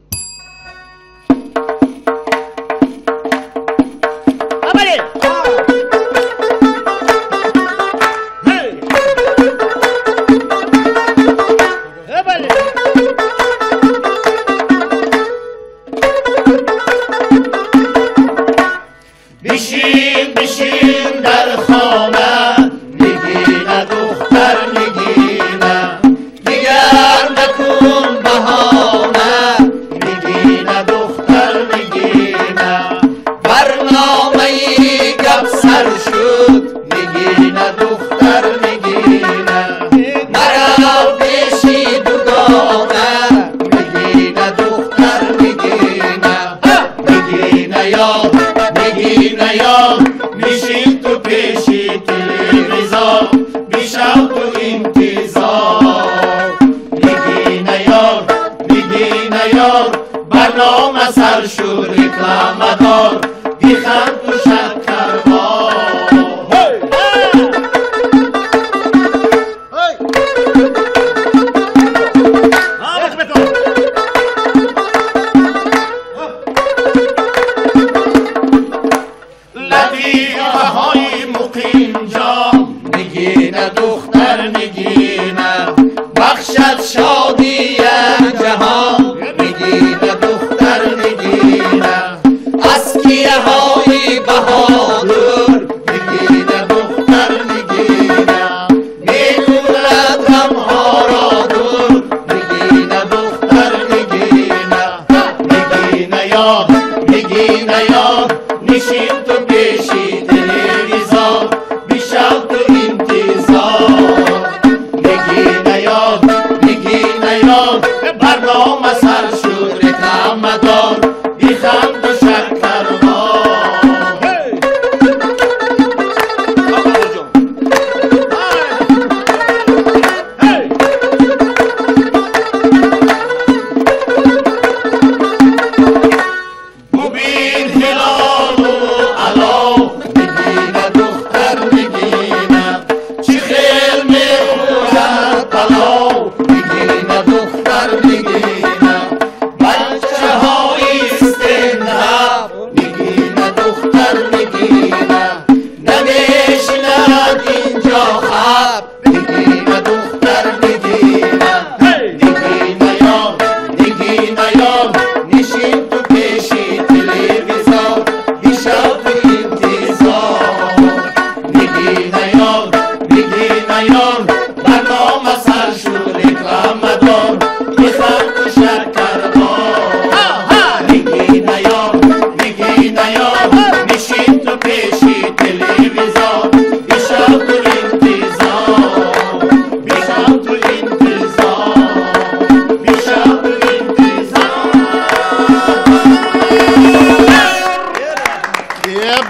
Bubin hilal.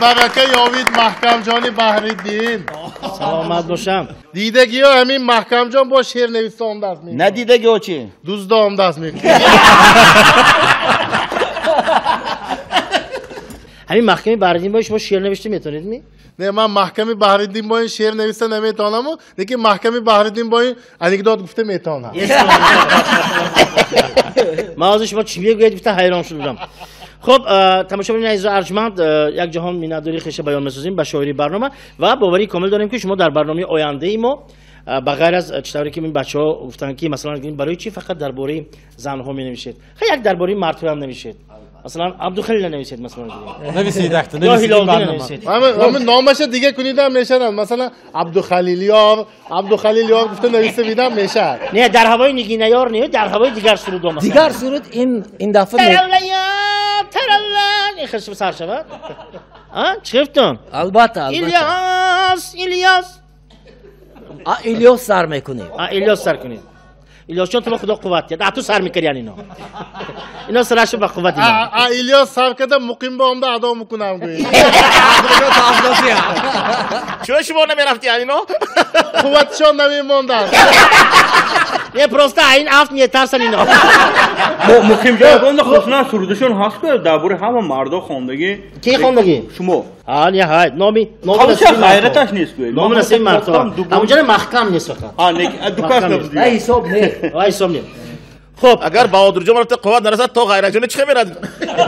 Барака ёвид Маҳкамҷони Баҳриддин. Саломат бошам. Дидагиё ҳамин Маҳкамҷон бо шеър нависта омдааст. Надидагиё чӣ? Дузда омдааст мегӯяд. Ҳамин Маҳками Баҳриддин бо шумо шеър навишта метавонед ми? Не, ман Маҳками Баҳриддин бо ин шеър нависта наметавонаму, лекин Маҳками Баҳриддин бо ин анекдот гуфта метавонам. Ман ҳозир шумо чӣ мегӯед гуфта ҳайрон шудам. Хуб, тамошобинони азизу арҷманд, як ҷаҳон миннатдории хеша баён месозем ба шоири барнома ва боварии комил дорем, ки шумо дар барномаи ояндаи мо ба ғайр аз чӣ тавре ки ин бачаҳо гуфтанд, ки масалан барои чӣ фақат дар бораи занҳо менависед, хай як дар бораи мардҳо ҳам нависед. Масалан Абдухалил нависед, масалан нависед, якта ё Ҳилолиддин нависед. Ҳамин номаша дига кунидам мешавад. Масалан Абдухалилёр, Абдухалилёр гуфта нависа бидам мешавад. Не, дар ҳавои Нигинаёр не, дар ҳавои дигар суруд масалан. Дигар суруд ин дафъа таралла, ин хел сар шавад. А, чӣ гуфтам? Албатта, албатта. Илёс, Илёс. А Илёс сар мекунем. А Илёс сар кунед. Илёсҷон, ту ба Худо қувват диҳад. А ту сар мекарди ино. Ино сарашу ба қувват ино. А Илёс сар карда муқим ба омда адо мекунам гӯед. Чаро шумо намерафти ино? Қувватшон намемонданд. Не, просто ин афт метарсан ино. Муқимҷон, онда хусусан сурудашон ҳаст ку дар бораи ҳама мардо хондагӣ. Ки хондагӣ? Шумо. А, не, ҳай, номи ғайраташ нест ку. Номи насиби мардҳо. Ҳамонҷо маҳкам нест фақат. А, не, дукас набуд. Не, ҳисоб не. А, ҳисоб не. Хуб, агар Баҳодурҷон рафта қувват нарасад, то Ғайратҷон чӣ мерад?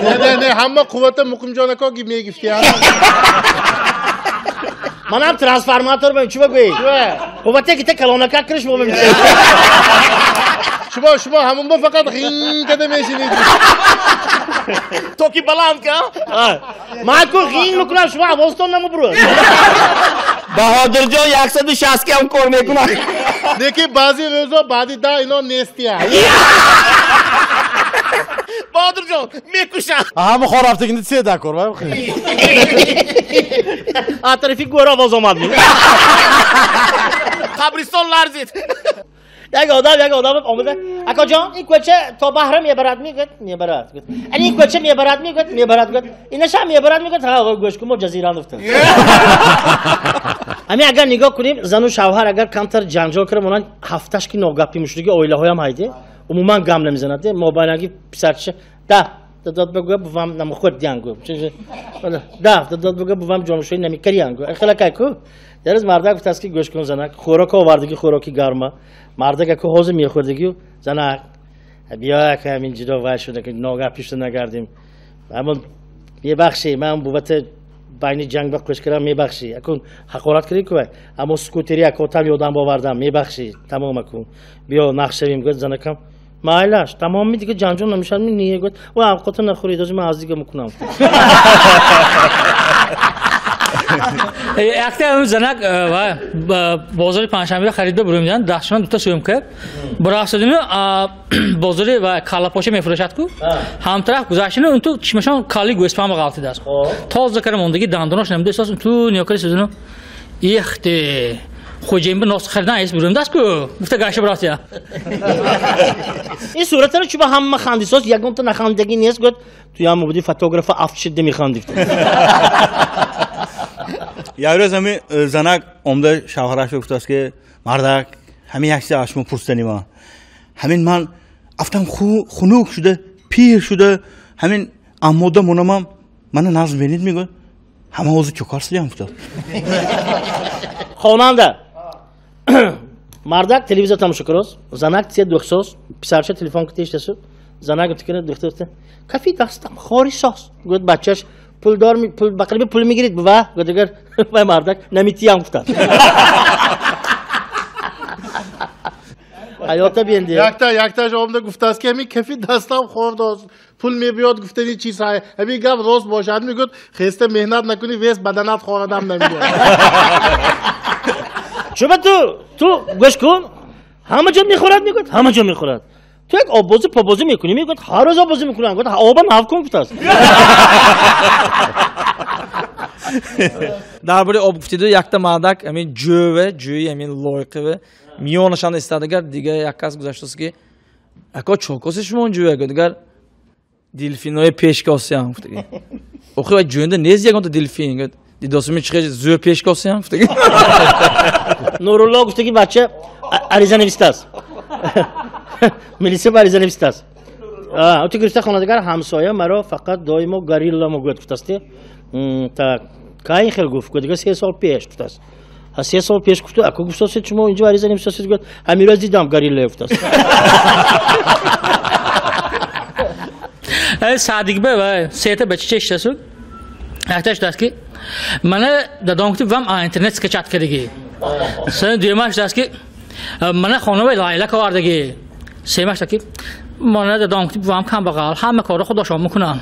Не, не, не, ҳама қуввата Муқимҷон ака мегифтиянд. Манам трансформатор бам, чӣ бигӯед? Қуввате ки та калонака криш бо мешавад. Шумо, шумо ҳамон бо фақат ғин када мешинед. То ки баланд ка? Ман ку ғин мекунам, шумо овозтон намебурад. Баҳодурҷон 160 кам кор мекунад. Лекин баъзе рӯзо баъди да ино нестиянд. Баҳодурҷон мекушам. Ҳама хор рафтагинда се да кор. А тарафи гӯр овоз омад. Қабристон ларзид. Як одам омада, акаҷон, ин кӯча то баҳра мебарад, мегӯяд, мебарад. Ин кӯча мебарад, мегӯяд, мебарад, гӯяд. Инаша мебарад, мегӯяд, ҳа, гӯш кун, мо ҷазира нуфтем. Ҳамин агар нигоҳ кунем, зану шавҳар агар камтар ҷанҷол кунанд, монанд ҳафташ ки ногапӣ мушудиги оилаҳоям ҳайде, умуман гам намезанад, мобайнаги писарча, да, дадод бигӯ, бувам намухӯрд диангӯ. Да, дадод бигӯ, бувам ҷонушои намекариангӯ. Хелакай ку? Яраз мардак гуфтааст, ки гӯш кун занак, хӯрок овардагӣ, хӯроки гарма. Мардак аку ҳозир мехӯрдагию, занак, биё ака ҳамин ҷудо вай шуда, ки ногапӣ шуда нагардем. Аммо мебахшӣ, ман бувата байни ҷанг ба қӯш кардам, мебахшӣ. Акун ҳақорат кардӣ ку вай? Аммо скутери акотам ёдам бовардам, мебахшӣ, тамом акун. Биё нақшавем, гӯяд занакам. Майлаш, тамоми дига ҷанҷол намешавад, не, гӯяд. Ва авқота нахӯред, ҳозир ман аз дига мекунам. Якта занак бозори панҷшанберо харида бурумдан, дастшон дута сӯмка. Бурафтадину бозори ва каллапоша мефурӯшад ку. Ҳамтараф гузаштину унту чишмашон калли гӯспанба ғалтидааст. Тоза кара мондагӣ дандонош намуда эҳсос унту ниёкари сӯзину. Ихте хоҷаимба нос харидан эс бурумдааст ку. Гуфта гашта бурафтия. Ин суратаро чӯба ҳама хандисоз, ягонта нахандагӣ нест, гӯяд. Туям буди фотографа афтшида механдид. Як рӯз ҳамин занак омда шавҳарашро гуфтааст, ки мардак, ҳамин як чизе аз шумо пурсидани ман. Ҳамин ман афтам хунук шуда, пир шуда, ҳамин амода монамам, мана назм бинед, мегӯяд. Ҳама ҳозир чокар шудиям, гуфтааст. Хонанда. Мардак телевизор тамошо куроз, занак тия духсоз, писарча телефон кутештасу, занак гуфта духта, кафи дастам хори соз. Гӯяд бачаш пулдор, пул ба қариби пул мегирид, бува, гӯяд агар вай мардак намитиям гуфтад. Ҳаёта бинди. Якта омда гуфтааст, ки ҳамин кафи дастам хор пул мебиёд, гуфтани чиз ҳай. Ҳамин гап рост бошад, мегӯяд, хеста меҳнат накунӣ, вес баданат хорадам намебиёд. Чуба ту гӯш кун, ҳама ҷо мехӯрад, мегӯяд, ҳама ҷо мехӯрад. Ту як оббозӣ побозӣ мекунӣ, мегӯяд, ҳар рӯз оббозӣ мекунам, гӯяд, обам ҳав кун гуфтааст. Дар бораи об гуфтиду, якта мардак ҳамин ҷӯве, ҷӯи ҳамин лоиқиве, миёнашанда истодагар, дига як кас гузаштааст, ки ако чокоси шумо ҷӯве, гӯяд, дигар дельфинои пешкосиям гуфтаги. Охи вай ҷӯнда нест ягонта делфин. Гуфт дидосими чихе зӯ пеш косиям. Нурулло гуфтаги бача ариза навистааст. Милиса ба ариза навистааст. Ту гирифта хонадагар ҳамсоя маро фақат доимо горилла мегӯяд гуфтасти. Так кай хел гуфт? Гуфт дига 3 сол пеш гуфтааст. 3 сол пеш гуфту, аку гуфтасед шумо инҷо ариза навистасед? Гуфт ҳамин рӯз дидам горилла гуфтааст. Садиқбе вай сета бача чештасу. Якташ даст ки мана дадом гуфт вам интернет скачать кардагӣ. Дуюмаш даст ки мана хонавай лайлак овардагӣ. Семаш даст ки мана дадом гуфт вам камбағал ҳама корро худошон мекунанд.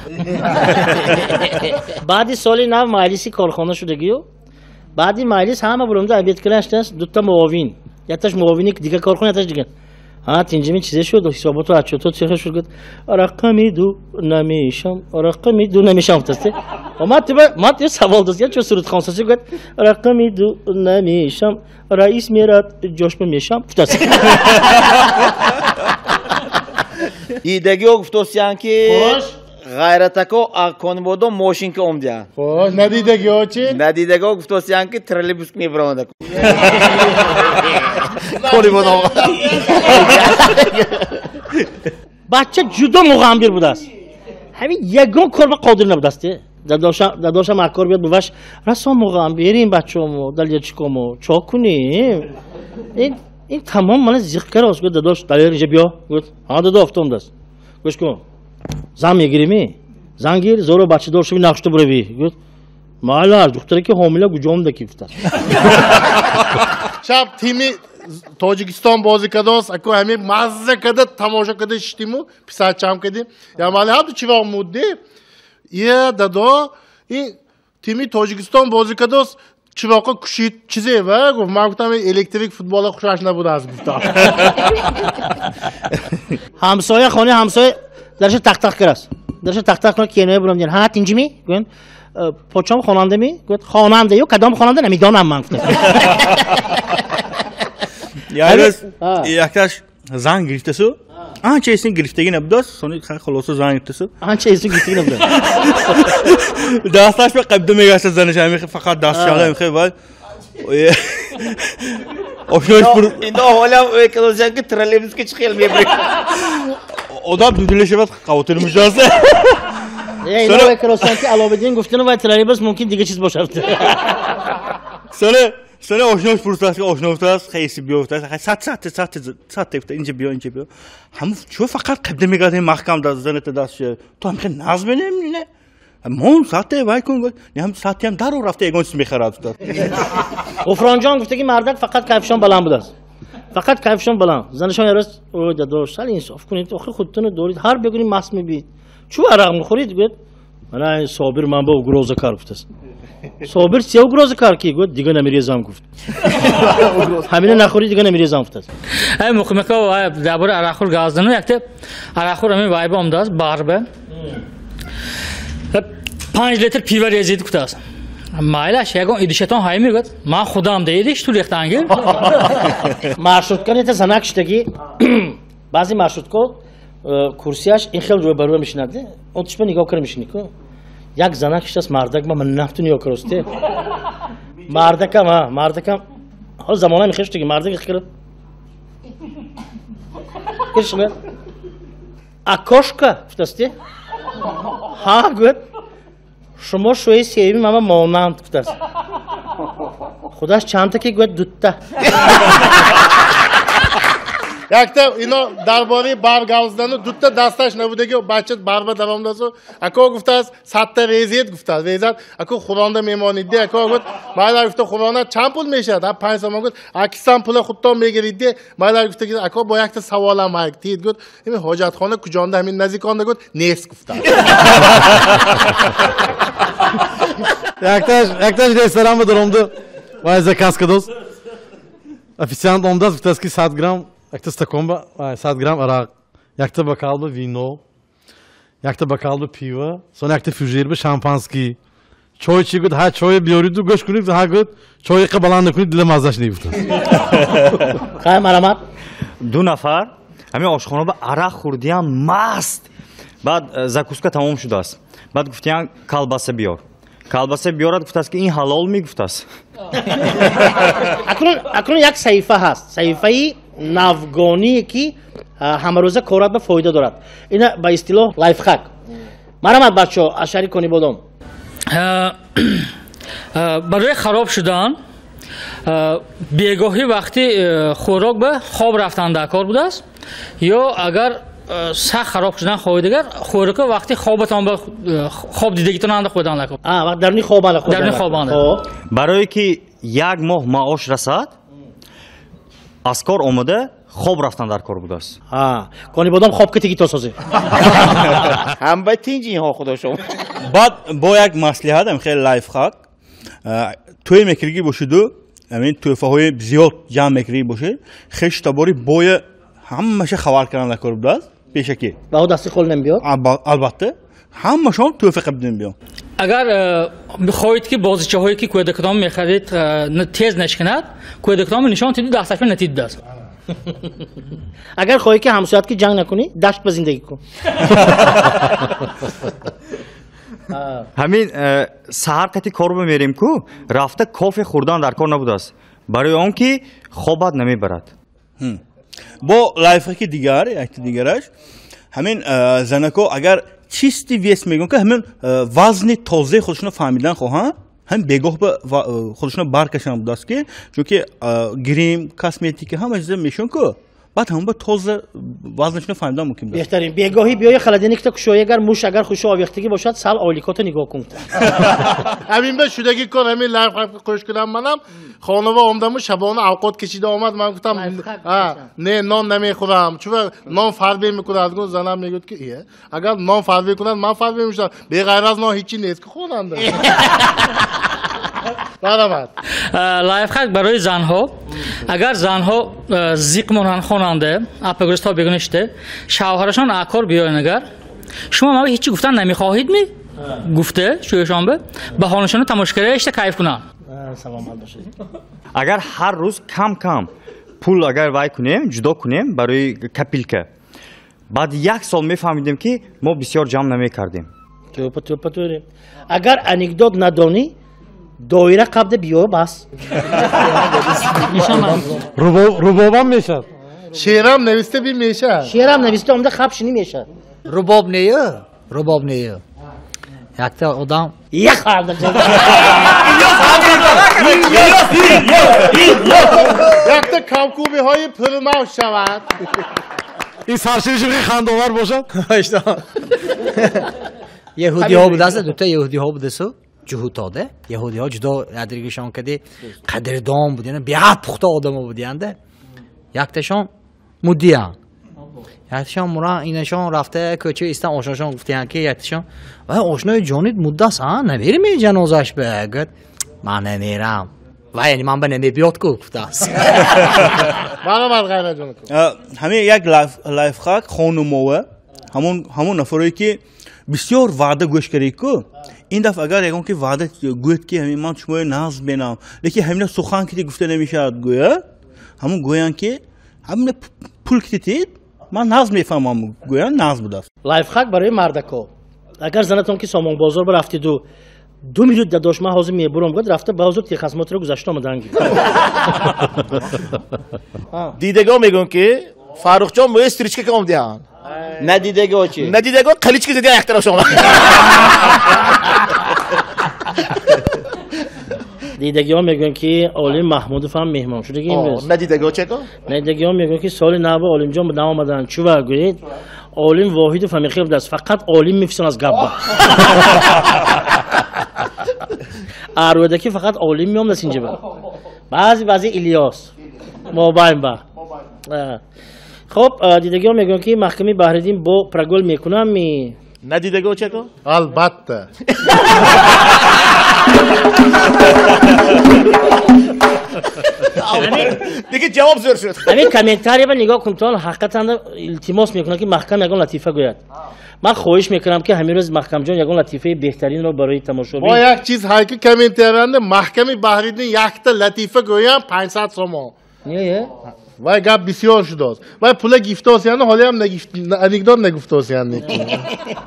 Баъди соли нав маҷлиси корхона шудагию. Баъди маҷлис ҳама буромда обед кардааст, дута муовин. Якташ муовини дигар корхона, якташ дигар. Ҳа, тинҷими чизе шуд, ҳисоботу отчёту чизе шуд, гуфт рақами ду намешам, рақами ду намешам гуфтаст. Ман тебе савол дод, чо сурудхон саси гуфт рақами ду намешам, раис мерад ҷошма мешам гуфтаст. Идагиҳо гуфтосиянд ки ғайратако конибодом мошинка омдиянд. Хош, надидагиҳо чи? Надидагиҳо гуфтосиянд ки троллейбус мебаромада. Конибодом. Бача ҷудо муғамбир будааст. Ҳамин ягон кор ба қодир набудааст. Дадошам акор биёд буваш расо муғамбирим бачаомо, далерчикомо, чо кунем? Ин тамом мана зиқ карост. Гуфт дадош, далер инҷа биё. Гуфт ҳа дадо афтомдааст. Гӯш кун. Зан мегиримӣ? Зан гир, зоро бачадор шуви нақшта буравӣ. Гуфт майлаш, духтаре ки ҳомила гуҷомда ки гуфтааст. Шаб тими Тоҷикистон бозӣ кардааст, аку ҳамин мазза карда тамошо карда шитиму писарчам кардем. Ямали ҳамду чивоқ мудди. Е дадо, ин тими Тоҷикистон бозӣ кардааст, чироқо кушид чизе ва гуфт ман гуфтам электрик футбола хушаш набудааст гуфтам. Ҳамсоя хонаи ҳамсоя дарша тақ-тақ кардааст. Дарша тақ-тақ кунад кеноя бурам диян. Ҳа тинҷими? Гӯянд почом хонандами? Гӯяд хонанда ё кадом хонанда намедонам ман гуфтам. Ярыз якташ зан гирифтасу. Анча эсин гирифтаги набудааст, сони хулоса зан гирифтасу. Анча эсин гирифтаги набудааст. Дасташ ба қабда мегашта занаш, ҳамин фақат дастшала ҳамин баъд. Ино ҳолам ӯ ки троллейбусга чиқел мебирик. Одам дудила шавад қавотир мешавад. Ино ӯ ки Аловиддин гуфтину вай троллейбус мумкин дига чиз бошад. Сони Сони ошнош пурсааст, ошно гуфтааст, хейси биё гуфтааст, сат сат сат сат гуфта, инҷа биё, инҷа биё. Ҳамун чӯ фақат қабда мегардем маҳкам даст заната даст шуд. Ту ҳам хел назм менем, не? Мон сате вай кун, гуфт, не ҳам сатиам даро рафта ягон чиз мехарад гуфтааст. Ғуфронҷон гуфта ки мардак фақат кайфшон баланд будааст. Фақат кайфшон баланд. Занашон ярос, ой дадош, сал инсоф кунед, охир худтонро дорид, ҳар бегуни маст мебиед. Чӯ арақ мехӯред? Гуфт, мана ин Собир ман ба угроза кар гуфтааст. Собир се угроза кар ки? Гуфт, дига намерезам гуфт. Ҳамина нахӯри дига намерезам гуфтааст. Ай муқимако дар бораи арақхӯр гап задану якта арақхӯр ҳамин вайба омадааст, барба. 5 литр пиво резид гуфтааст. Майлаш ягон идишатон ҳай мегӯяд, ман худам да идиш ту рехтанги. Маршрутка нета занак шидаги, баъзе маршрутко курсияш ин хел рӯбарӯ мешинад. Он тишма нигоҳ кара мешини ку. Як занак шидаст мардак ма ман нафту нигоҳ каросте. Мардакам, ҳа, мардакам. Ҳол замона мехел шудаги, мардак хел. Кишма. Окошко гуфтасте. Ҳа, гуфт. Шумо шӯи сеюми мама монанд гуфтааст. Худаш чандта ки гуфт дутта. Якта ино дар бораи бар гап задану дутта дасташ набудаги бача барба даромдасу ако гуфтааст садта резед гуфтааст. Резад ако хуронда мемонидди ако гуфт майла гуфта хурона чанд пул мешавад? А 5 сомон гуфт. Акисам пула худтон мегиридди. Майла гуфта ако бо якта саволам ҳай тид гуфт. Ими ҳоҷатхона куҷонда ҳамин наздиконда гуфт нест гуфтааст. Якташ ресторан ба даромда вай заказ кардост. Официант омдааст гуфтааст ки 100 грамм якта стакон ба 100 грамм арақ, якта бокал ба вино, якта бокал ба пиво, сон якта фужер ба шампанский. Чой чӣ гуфт? Ҳа чой биёриду гӯш кунед, ҳа гуфт чой қа баланд накунед, дила маззаш нагуфт. Хай марамат. Ду нафар ҳамин ошхона ба арақ хӯрдиям маст. Баъд закуска тамом шудааст. Баъд гуфтиян колбаса биёр. Колбаса биёрад, гуфтааст ки ин ҳалол мегуфтааст. Акнун як саҳифа ҳаст, саҳифаи навгоние ки ҳамарӯза корат ба фоида дорад. Ина ба истилоҳ лайфхак. Марамат бачаҳо, аз шаҳри Конибодом. Барои хароб шудан бегоҳӣ вақти хӯрок ба хоб рафтан дар кор будааст, ё агар сахт хароб шудан хоҳед, агар хӯрока вақти хобатон ба хоб дидагитон анда хӯрдан дар кор. Даруни хоб анда хӯрдан. Даруни хоб анда. Барое ки як моҳ маош расад, аз кор омада хоб рафтан дар кор будааст. Конибодом хоб ки тиги то созед. Ҳам ба тинҷ инҳо худошон. Баъд бо як маслиҳат, ам хеле лайфхак, тӯй мекиргӣ бошиду, ҳамин тӯҳфаҳои зиёд ҷамъ мекиргӣ бошед, хешу табори боя ҳамаша хабар кардан дар кор будааст пешакӣ. Ва ӯ дасти холӣ намебиёд? Албатта, ҳамашон тӯҳфа қабил мебиёд. Агар хоҳед ки бозичаҳое ки кӯдакатон мехарид тез нашканад, кӯдакатон нишон тиду дасташ натидааст. Агар хоҳӣ ки ҳамсоят ки ҷанг накунӣ, дашт ба зиндагӣ кун. Ҳамин саҳар қати кор бимерем ку, рафта кофе хӯрдан дар кор набудааст, барои он ки хобат намебарад. Бо лайфхаки дигар, якти дигараш, ҳамин занако агар чисти вес мегӯянд ки ҳамин вазни тозаи худашонро фаҳмидан хоҳанд, ҳам бегоҳ ба худашонро баркашанд будааст ки, чунки грим, косметика ҳама чиза мешаванд ку, баъд ҳамон ба тоза вазнашонро фаҳмидан мумкин буд. Беҳтарин бегоҳӣ биёи холодильникта кушоӣ, агар муш агар хушо овехтагӣ бошад, сал ойликото нигоҳ кун. Ҳамин ба шудаги кор, ҳамин лайфхак қӯш кунам манам, хонава омдаму шабона авқот кашида омад, ман гуфтам, не, нон намехӯрам, чун нон фарбе мекунад. Гуфт занам мегӯяд ки ие, агар нон фарбе кунад, ман фарбе мешавам. Беғайр аз нон ҳеҷ чи нест ки хонанда. Баравад. Лайфхак барои занҳо. Агар занҳо зиқ монанд хонанда, апагӯз то бегуништа, шавҳарашон акор биёянд агар, шумо ман ҳеҷ чи гуфтан намехоҳед ми? Гуфта шӯяшон ба баҳонашонро тамошо ишта кайф кунанд. Саломат бошед. Агар ҳар рӯз кам-кам пул агар вай кунем, ҷудо кунем барои копилка, баъд як сол мефаҳмидем ки мо бисёр ҷамъ намекардем. Тӯпа тӯпа тӯре. Агар анекдот надонӣ, доира қабда биё бас. Рубобам мешад. Шеърам нависта би мешад. Шеърам нависта омда хаб шинӣ мешад. Рубоб нею, рубоб нею. Якта одам Ях алда. Якта кавкубиҳои пурмавҷ шавад. Ин саршириши хандовар бошад. Яҳудиҳо будааст, дута яҳудиҳо будасу. Ҷуҳутоде, яҳудиҳо ҷудо ядригишон кади қадрдон буд, яъне беҳад пухта одамо будиянд. Якташон муддиян. Якташон мура инашон рафта кӯча истан ошношон гуфтиян ки якташон вай ошнои ҷонид муддас, а намерим ҷанозаш ба? Гуфт ман намерам. Вай яъне ман ба намебиёд ку гуфтааст. Баробар ғайраҷон ку. Ҳамин як лайфхак хонумова, ҳамон нафаре ки бисёр ваъда гӯш кард ку, ин дафъа агар ягон ки ваъда гӯяд ки ҳамин ман шуморо нағз менам, лекин ҳамина сухан ки гуфта намешавад гӯяд, ҳамон гӯянд ки ҳамина пул ки титид, ман нағз мефаҳмам, гӯянд нағз будааст. Лайфхак барои мардако. Агар занатон ки Сомонбозор барафтиду 2 минут дадош ман ҳозир мебурам, гуфт рафта ба ҳозир техосмотрро гузашта омадан. Дидагон мегӯянд ки Фаррухҷон мӯи стричка ки омадианд. Надидагон чи? Надидагон қаличка задиан яктарафшон. Дидагиҳо мегӯянд ки Олим Маҳмудов ҳам меҳмон шудагӣ имрӯз. Надидагон чӣ ко? Надидагиҳо мегӯянд ки соли нав Олимҷон наомаданд. Чӣ ва гӯед? Олим Воҳидов ҳам хеле будааст. Фақат Олим мефисон аз гапба. Арвадаки фақат Олим меомадааст инҷа ба. Баъзе баъзе Илёс. Мобайн ба. Хоб, дидагиҳо мегӯянд ки маҳками Баҳриддин бо прогол мекунам ми? Надидагиҳо чӣ ко? Албатта. Диги ҷавоб зӯр шуд. Ҳамин комментарияро нигоҳ кун, тон ҳақиқатан илтимос мекунам ки маҳкам ягон латифа гӯяд. Ман хоҳиш мекунам ки ҳамин рӯз Маҳкамҷон ягон латифаи беҳтаринро барои тамошобин. Бо як чиз ҳай ки комментарияда маҳками Баҳриддин якта латифа гӯям 500 сомон. Не, Вай гап бисёр шудааст. Вай пула гифтост, яъне ҳолиам анекдот нагуфтост, яъне.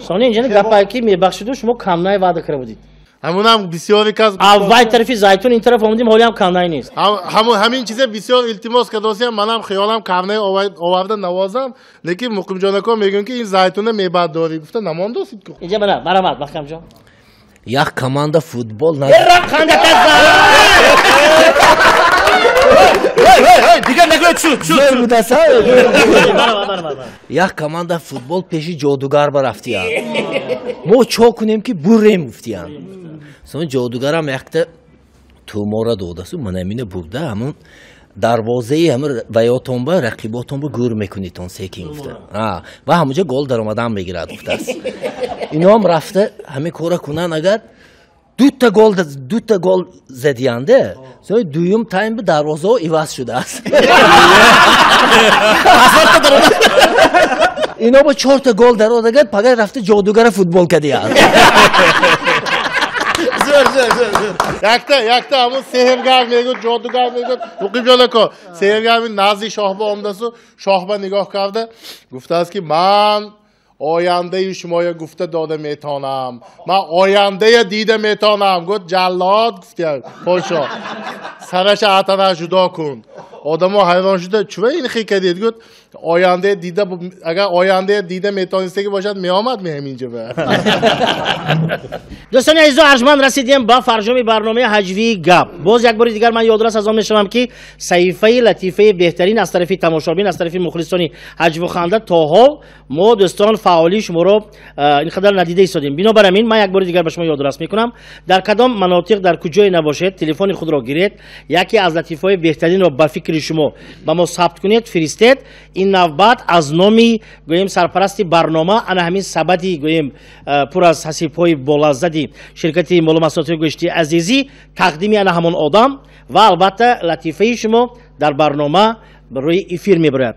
Сони инҷа гапае ки мебахшиду шумо камнай ваъда карда будед. Ҳамунам бисёре кас Аввал тарафи Зайтун ин тараф омадем, ҳолиам камнай нест. Ҳамин чизе бисёр илтимос кардосиям, манам хиёлам камнай оварда навозам, лекин Муқимҷон ака мегӯям ки ин Зайтуна мебардорӣ гуфта намондосид ку. Инҷа мана марамат Маҳкамҷон. Як команда футбол Дигар нагӯед, шуд, шуд. Як команда футбол пеши ҷодугар барафтиянд. Мо чо кунем ки бурем гуфтиянд. Сон ҷодугарам якта тумора додасу манамина бурда ҳамун дарвозаи ҳамун ваётонба рақиботонба гур мекунитон секин гуфта. Ва ҳамунҷа гол даромадан мегирад гуфтааст. Иноам рафта ҳамин кора кунанд, агар дута гол задиянде, сои дуюм тайм дарвозао иваз шудааст. Ино бо чорта гол дародагар пагай рафта ҷодугара футбол кадиянд. Якта ҳамун сеҳргар мегӯд, ҷодугар мегӯд, Муқимҷон ака, сеҳргар назди шоҳба омадасу шоҳба нигоҳ карда гуфтааст ки ман ояндаи шумоя гуфта дода метавонам, ман ояндая дида метавонам. Гуфт ҷаллод, гуфтия подшоҳ, сараша атана ҷудо кун. Одамо ҳайрон шуда, чува ин хел кардед? Гуфт ояндая дида, агар ояндая дида метавонистагӣ бошад, меомад меҳам инҷа ба. Дӯстони азизу арҷманд, расидем ба фарҷоми барномаи ҳаҷвии гап. Боз як бори дигар ман ёдрас аз он мешавам ки саҳифаи латифаи беҳтарин аз тарафи тамошобин, аз тарафи мухлисони ҳаҷву ханда, то ҳол мо дӯстон фаъолии шуморо ин қадар надида истодем. Бинобар ҳамин ман як бори дигар ба шумо ёдрас мекунам: дар кадом манотиқ, дар куҷое набошед, телефони худро гиред, яке аз латифаҳои беҳтаринро ба фикри шумо ба мо сабт кунед, фиристед. Ин навбат аз номи гӯем сарпарасти барнома ана ҳамин сабади гӯем пур аз ҳасибҳои болаззади ширкати молу маҳсулоти гӯшти Азизӣ тақдими ана ҳамон одам ва албатта латифаи шумо дар барнома рӯи эфир мебарояд.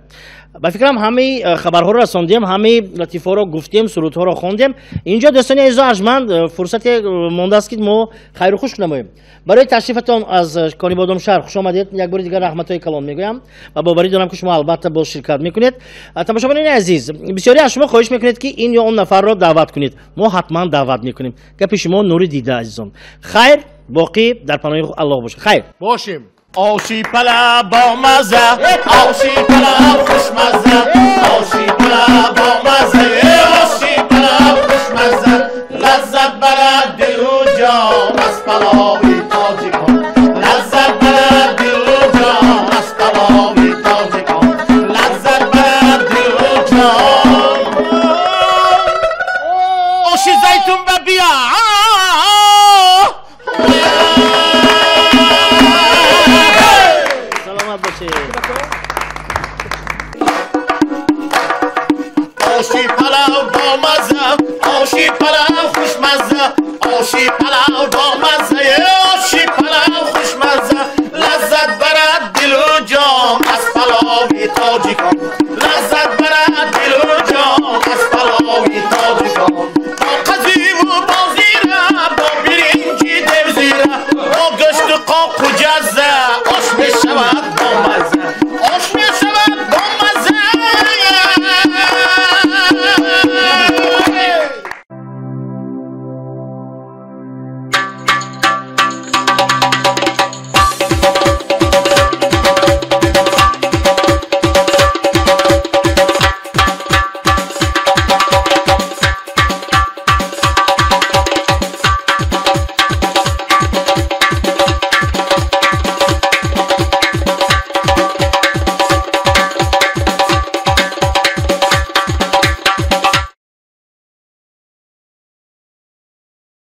Ба фикрам, ҳамаи хабарҳоро расондем, ҳамаи латифаҳоро гуфтем, сурудҳоро хондем. Инҷо, дӯстони азизу арҷманд, фурсате мондааст ки мо хайру хуш намоем. Барои ташрифатон аз Конибодом шаҳр хуш омадед, як бори дигар раҳматҳои калон мегӯям ва боварӣ дорам ки шумо албатта боз ширкат мекунед. Тамошобинони азиз, бисёре аз шумо хоҳиш мекунед ки ин ё он нафарро даъват кунед. Мо ҳатман даъват мекунем, гапи шумо нури дида. Азизон, хайр, боқӣ дар паноҳи Аллоҳ бошед, хайр. Бошем. Оши палав бомаза, оши палав хушмаза, оши палав бомаза, оши палав хушмаза, лаззат барад дилу ҷон аз палови.